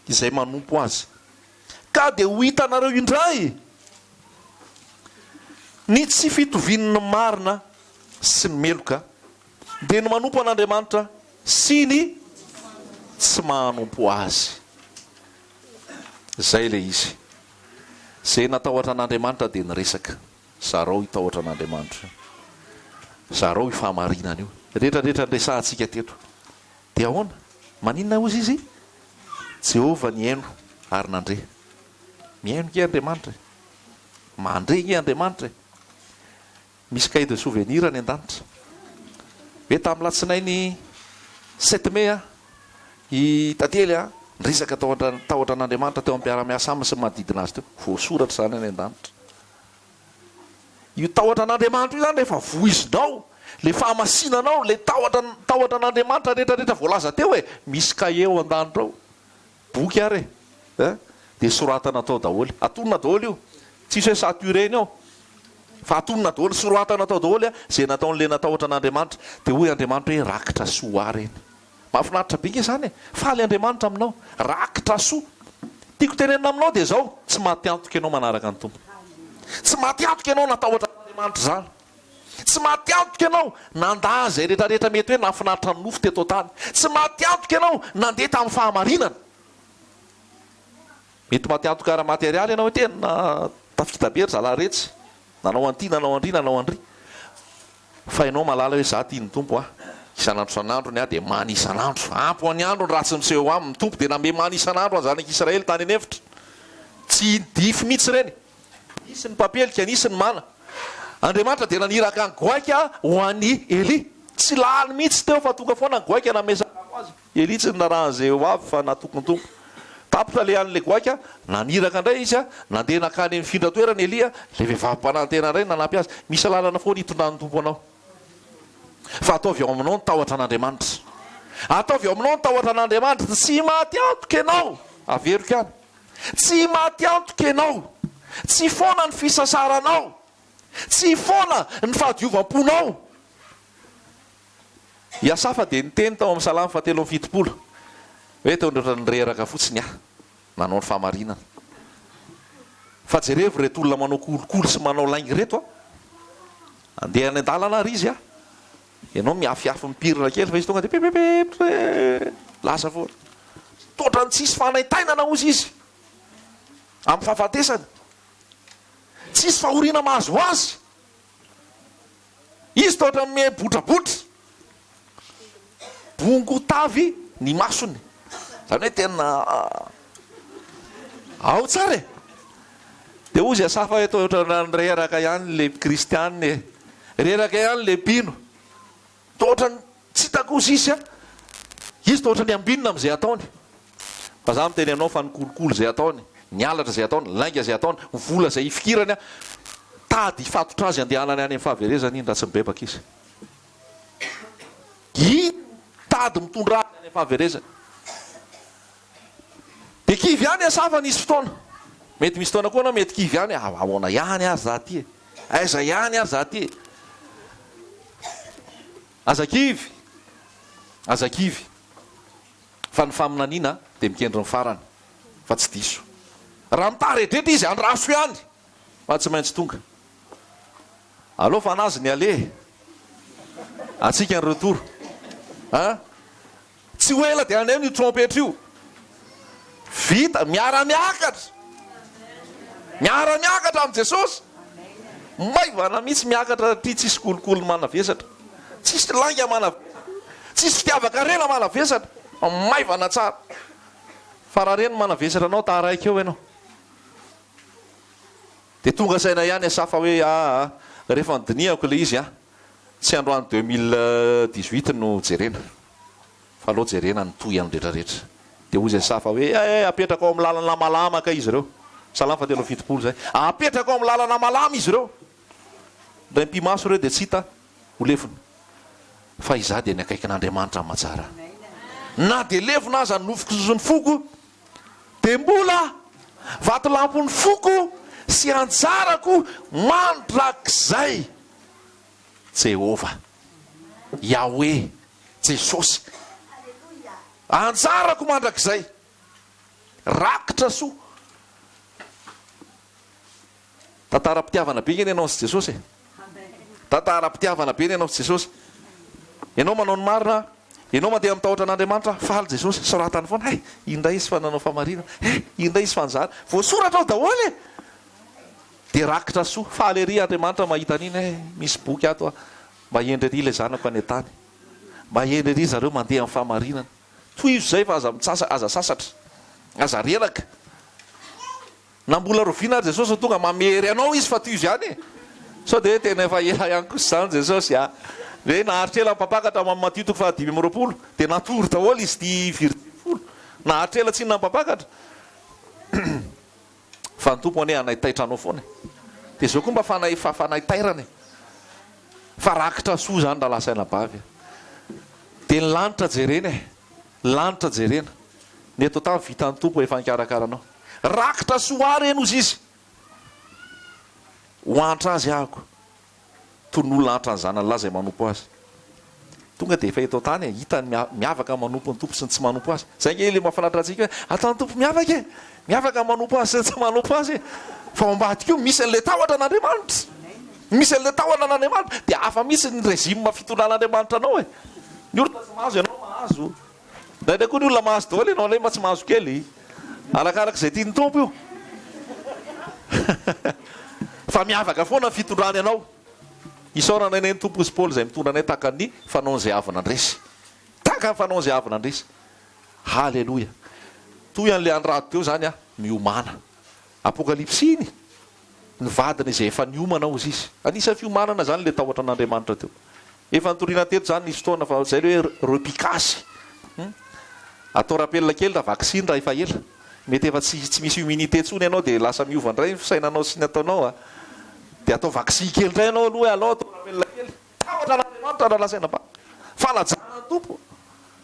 izay manompo azy. Ka dia ho hitanareo indray ny tsy fitovian'ny marina sy ny meloka, dia ny manompo an'Andriamanitra sy ny tsy manompo Azy. Izay ilay izy. Izay natahotra an'Andriamanitra dia niresaka. Zarao io tahotra an'Andriamanitra io. Zarao io fahamarinana io. Rehetra rehetra niresahantsika teto. Dia ahoana? Maninona hozy izy? Jehovah nihaino ary nandre. Mihaino ange Andriamanitra e. Mandre ange Andriamanitra e. Misy cahier de souvenir any an-danitra. Hoe tamin'ny latsinainy sept mai i Tantely niresaka tao tahotra an'Andriamanitra teo amin'ny mpiara-miasa aminy sy ny manodidina azy teo. Voasoratra izany any an-danitra. Io tahotra an'Andriamanitra io izany rehefa voizinao, ilay fahamasinanao, ilay tahotra tahotra an'Andriamanitra rehetra rehetra voalaza teo e, misy cahier ao an-danitra ao. Boky ary e! Eh! Dia soratana tao daholo. Atonina daholo io. Tsisy hoe saturé-ny ao. Fa atonina daholo, soratana tao daholo izay nataon'ilay natahotra an'Andriamanitra. Dia hoy Andriamanitra hoe rakitra soa ahy ireny. Mahafinaritra be nge izany e! Faly Andriamanitra aminao. Rakitra soa. Tiako tenenina aminao dia izao, tsy maty antoka ianao manaraka ny Tompo. Tsy maty antoka ianao natahotra an'Andriamanitra izany. Tsy maty antoka ianao nandà izay rehetrarehetra mety hoe nahafinaritra ny nofo teto an-tany. Tsy maty antoka ianao nandeha tamin'ny fahamarinana. Mety maty antoka ara-materialy ianao hoe tena tafita be ry zalahy retsy, nanao an'ity, nanao an'ry, nanao an'ry. Fa ianao mahalala hoe izaho tian'ny Tompo aho. Isan'andro isan'andro ny ahy dia many isan'andro. Ampy ho an'ny andro ny ratsy miseho eo aminy. Ny Tompo dia nanome many isan'andro an'ny zanak'Israely tany an'efitra. Tsy dify mihitsy ireny. Nisy ny mpampelika, nisy ny mana. Andriamanitra dia naniraka ny goaika ho an'i Elia. Tsy lany mihitsy teo fa tonga foana ny goaika nanome sakafo azy. Elia tsy niraharaha an'izay ho avy fa natoky ny Tompo. Tapitra ilay an'ilay goaika, naniraka indray izy, nandeha nankany amin'ny findran-toerana Elia, ilay vehivavy mpanantena indray nanampy azy. Misy lalana foana hitondran'ny Tompo anao. Fa ataovy ao aminao ny tahotra an'Andriamanitra. Ataovy ao aminao ny tahotra an'Andriamanitra. Tsy maty antoka ianao. Averiko ihany. Tsy maty antoka ianao. Tsy foana ny fisasaranao. Tsy foana ny fahadiovam-ponao. I Asafa dia niteny tao amin'ny Salamo fahatelo amby fitopolo hoe toa ohatran'ny reraka fotsiny aho nanao ny fahamarinana. Fa jerevo ireto olona manao kolikoly sy manao lainga ireto an! Andeha any an-dalana ary izy an! Ianao miafiafy mipirina kely fa izy tonga dia pipipip lasa foana. Toa ohatran'ny tsisy fanaintainana hozy izy amin'ny fahafatesany. Tsisy fahoriana mahazo azy. Izy toa ohatran'ny miha botrabotra. Bongo tavy ny masony. Izany hoe tena ao tsara e. Dia hozy Asafa hoe toa ohatran'ny reraka ihany ilay kristiana e. Reraka ihany ilay mpino. Toa ohatran'ny tsy hitako hozy izy a. Izy toa ohatran'ny ambinina amin'izay ataony. Fa za miteny aminao fa ny kolikoly izay ataony, ny halatra izay ataony, ny lainga izay ataony, ny vola izay ifikirany, tady hifatotra azy handehanany any amin'ny fahaverezana iny raha tsy mibebaka izy. Iny tady mitondra azy any amin'ny fahaverezana. Dia kivy ihany Asafa nisy fotoana. Mety misy fotoana koa anao mety kivy ihany, ahoana ihany ary za ty e? Aiza ihany ary za ty e? Aza kivy! Aza kivy! Fa ny faminaniana dia mikendry ny farany, fa tsy diso. Raha mitaredretra izy, andraso ihany, fa tsy maintsy tonga. Aleo fa anazy ny aller, antsika ny retour. An! Tsy ho ela dia haneno io trompetra io. Vita, miara-miakatra. Miara-miakatra amin'i Jesosy. Maivana mihitsy miakatra aty, tsisy kolikoly manavesatra. Tsisy lainga manavesatra. Tsisy fitiavan-karena manavesatra. Maivana tsara. Fa raha reny manavesatra anao, taraiky eo ianao. Dia tonga saina ihany Asafa hoe, aa, rehefa nodinihako ilay izy an, tsy androany 2018 no jerena. Fa aleo jerena ny tohiny rehetra rehetra. Dia hoy Asafa hoe, Eh, apetrako ao amin'ny lalana malama kay izy ireo. Salamo fahatelo amby fitopolo izay. Apetrako ao amin'ny lalana malama izy ireo. Indray mipi-maso ireo dia tsy hita ho levona. Fa izaho dia ny akaikin'Andriamanitra mahatsara. Na dia levona aza ny nofoko sy ny foko, dia mbola vatolampin'ny foko sy anjarako mandrakizay. Jehovah. Yahweh. Jesosy. Anjarako mandrakizay. Rakitra soa. Tantaram-pitiavana be nge ny anao sy Jesosy e. Tantaram-pitiavana be ny anao sy Jesosy. Ianao manao ny marina, ianao mandeha amin'ny tahotra an'Andriamanitra, faly Jesosy, soratany foana, hay, indray izy fa nanao famarinana, hay, indray izy fa nizara. Voasoratra ao daholo e! Dia rakitra soa. Faly ery Andriamanitra mahita an'iny, hay, misy boky ato a. Mba hendry ery ilay zanako any an-tany. Mba hendry ery zareo mandeha amin'ny fahamarinana. Tohizo izay fa aza mitsasa, aza sasatra. Aza reraka. Na mbola roviana ary Jesosy no tonga, mamery anao Izy fa tohizo ihany e. Sao dia hoe tena efa ela ihany kosa izany Jesosy a. Hoe naharitra ela ny mpampakatra ao amin'ny Matio toko fahadimy amby roapolo, dia natory daholo izy ity virjiny folo. Naharitra ela tsinona ny mpampakatra. Fa ny Tompo anie hanaitaitra anao foana e. Dia izao koa mba fanai fa fanaitairana e. Fa rakitra soa izany rahalahy sy anabavy a. Dia ny lanitra jerena e. Ny lanitra jerena. Ny eto an-tany vitan'ny Tompo efa nikarakara anao. Rakitra soa àry eny hozy izy. Ho antra azy ahako. Toy ny olona antra ny zanany lahy izay manompo azy. Tonga dia efa eto an-tany e, hita ny miavaka ny manompo ny Tompo sy ny tsy manompo azy. Izay ange ilay mahafinaritra antsika hoe ataon'ny Tompo miavaka e! Miavaka ny manompo azy sy ny tsy manompo azy e! Fa ao ambadika io misy an'ilay tahotra an'Andriamanitra. Misy an'ilay tahotra an'Andriamanitra. Dia hafa mihitsy ny régime fitondran'Andriamanitra anao e! Ny olona tsy mahazo ianao mahazo. Indraindray koa ny olona mahazo daholo ianao indray mba tsy mahazo kely. Arakaraka izay tian'ny Tompo io. Fa miavaka foana ny fitondrany anao. Isaorana anie ny Tompo hozy Paoly izay mitondra anay tahaka ny fanaon'izay avy nandresy. Tahaka ny fanaon'izay avy nandresy. Haleloia. Toy an'ilay an'i Rado teo izany an, miomàna. Apokalypsy iny. Ny vadiny izay efa niomana hozy izy. Anisan'ny fiomanana izany ilay tahotra an'Andriamanitra teo. Efa nitoriana teto izany nisy fotoana fa izay ilay hoe repicage. Hum. Atao rappel kely raha vaksiny raha efa ela. Mety efa tsy tsy misy immunité intsony ianao dia lasa miova indray ny fisainanao sy ny ataonao a. Dia atao vaksiny kely indray ianao aloha hoe alao atao rappel kely. Tahotra an'Andriamanitra raha lazaina mba. Fanajana ny Tompo.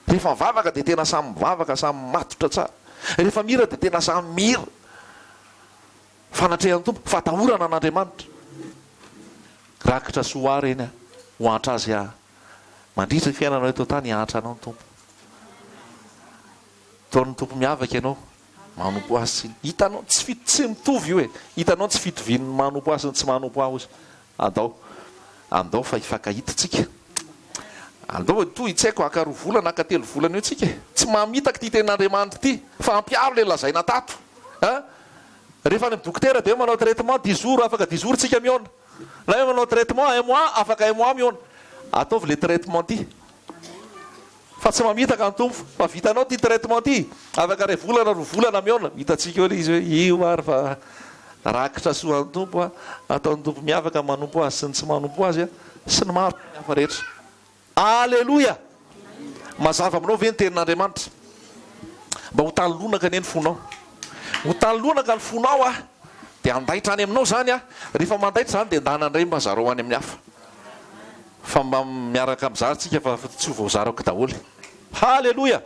Rehefa mivavaka dia tena samy mivavaka, samy matotra tsara. Rehefa mihira dia tena samy mihira. Fanatrehan'ny Tompo, fatahorana an'Andriamanitra. Rakitra soa ahy reny a, ho antra azy aho. Mandritra ny fiainanao eto an-tany hiantra anao ny Tompo. Ataon'ny Tompo miavaka ianao, manompo Azy sy ny. Hitanao, tsy fi, tsy mitovy io e. Hitanao ny tsy fitovian'ny manompo Ahy sy ny tsy manompo Ahy hozy. Andao, andao fa hifankahita tsika. Andao e, toy tsy haiko haka roa volana, haka telo volana eo tsika e. Tsy mamitaka ity tenin'Andriamanitra ity, fa ampiharo ilay lazaina tato. An! Rehefa any amin'ny dokotera dia hoe manao traitement dix jours, afaka dix jours tsika mihaona. Na hoe manao traitement un mois, afaka un mois mihaona. Ataovy ilay traitement ity. Fa tsy mamitaka ny Tompo. Fa vitanao ity traitement ity, afaka iray volana, roa volana mihaona. Hitantsika eo ilay izy hoe io ary fa rakitra soa an'ny Tompo a, ataon'ny Tompo miavaka ny manompo Azy sy ny tsy manompo Azy a, sy ny maro samihafa rehetra. Aleloia! Mazava aminao ve ny tenin'Andriamanitra? Mba ho tany lonaka anie ny fonao. Ho tany lonaka ny fonao a, dia handaitra any aminao izany a. Rehefa mandaitra izany dia ndana indray mba zarao any amin'ny hafa. Fa mba miaraka mizara tsika fa tsy ho voazarako daholo. Haleloia!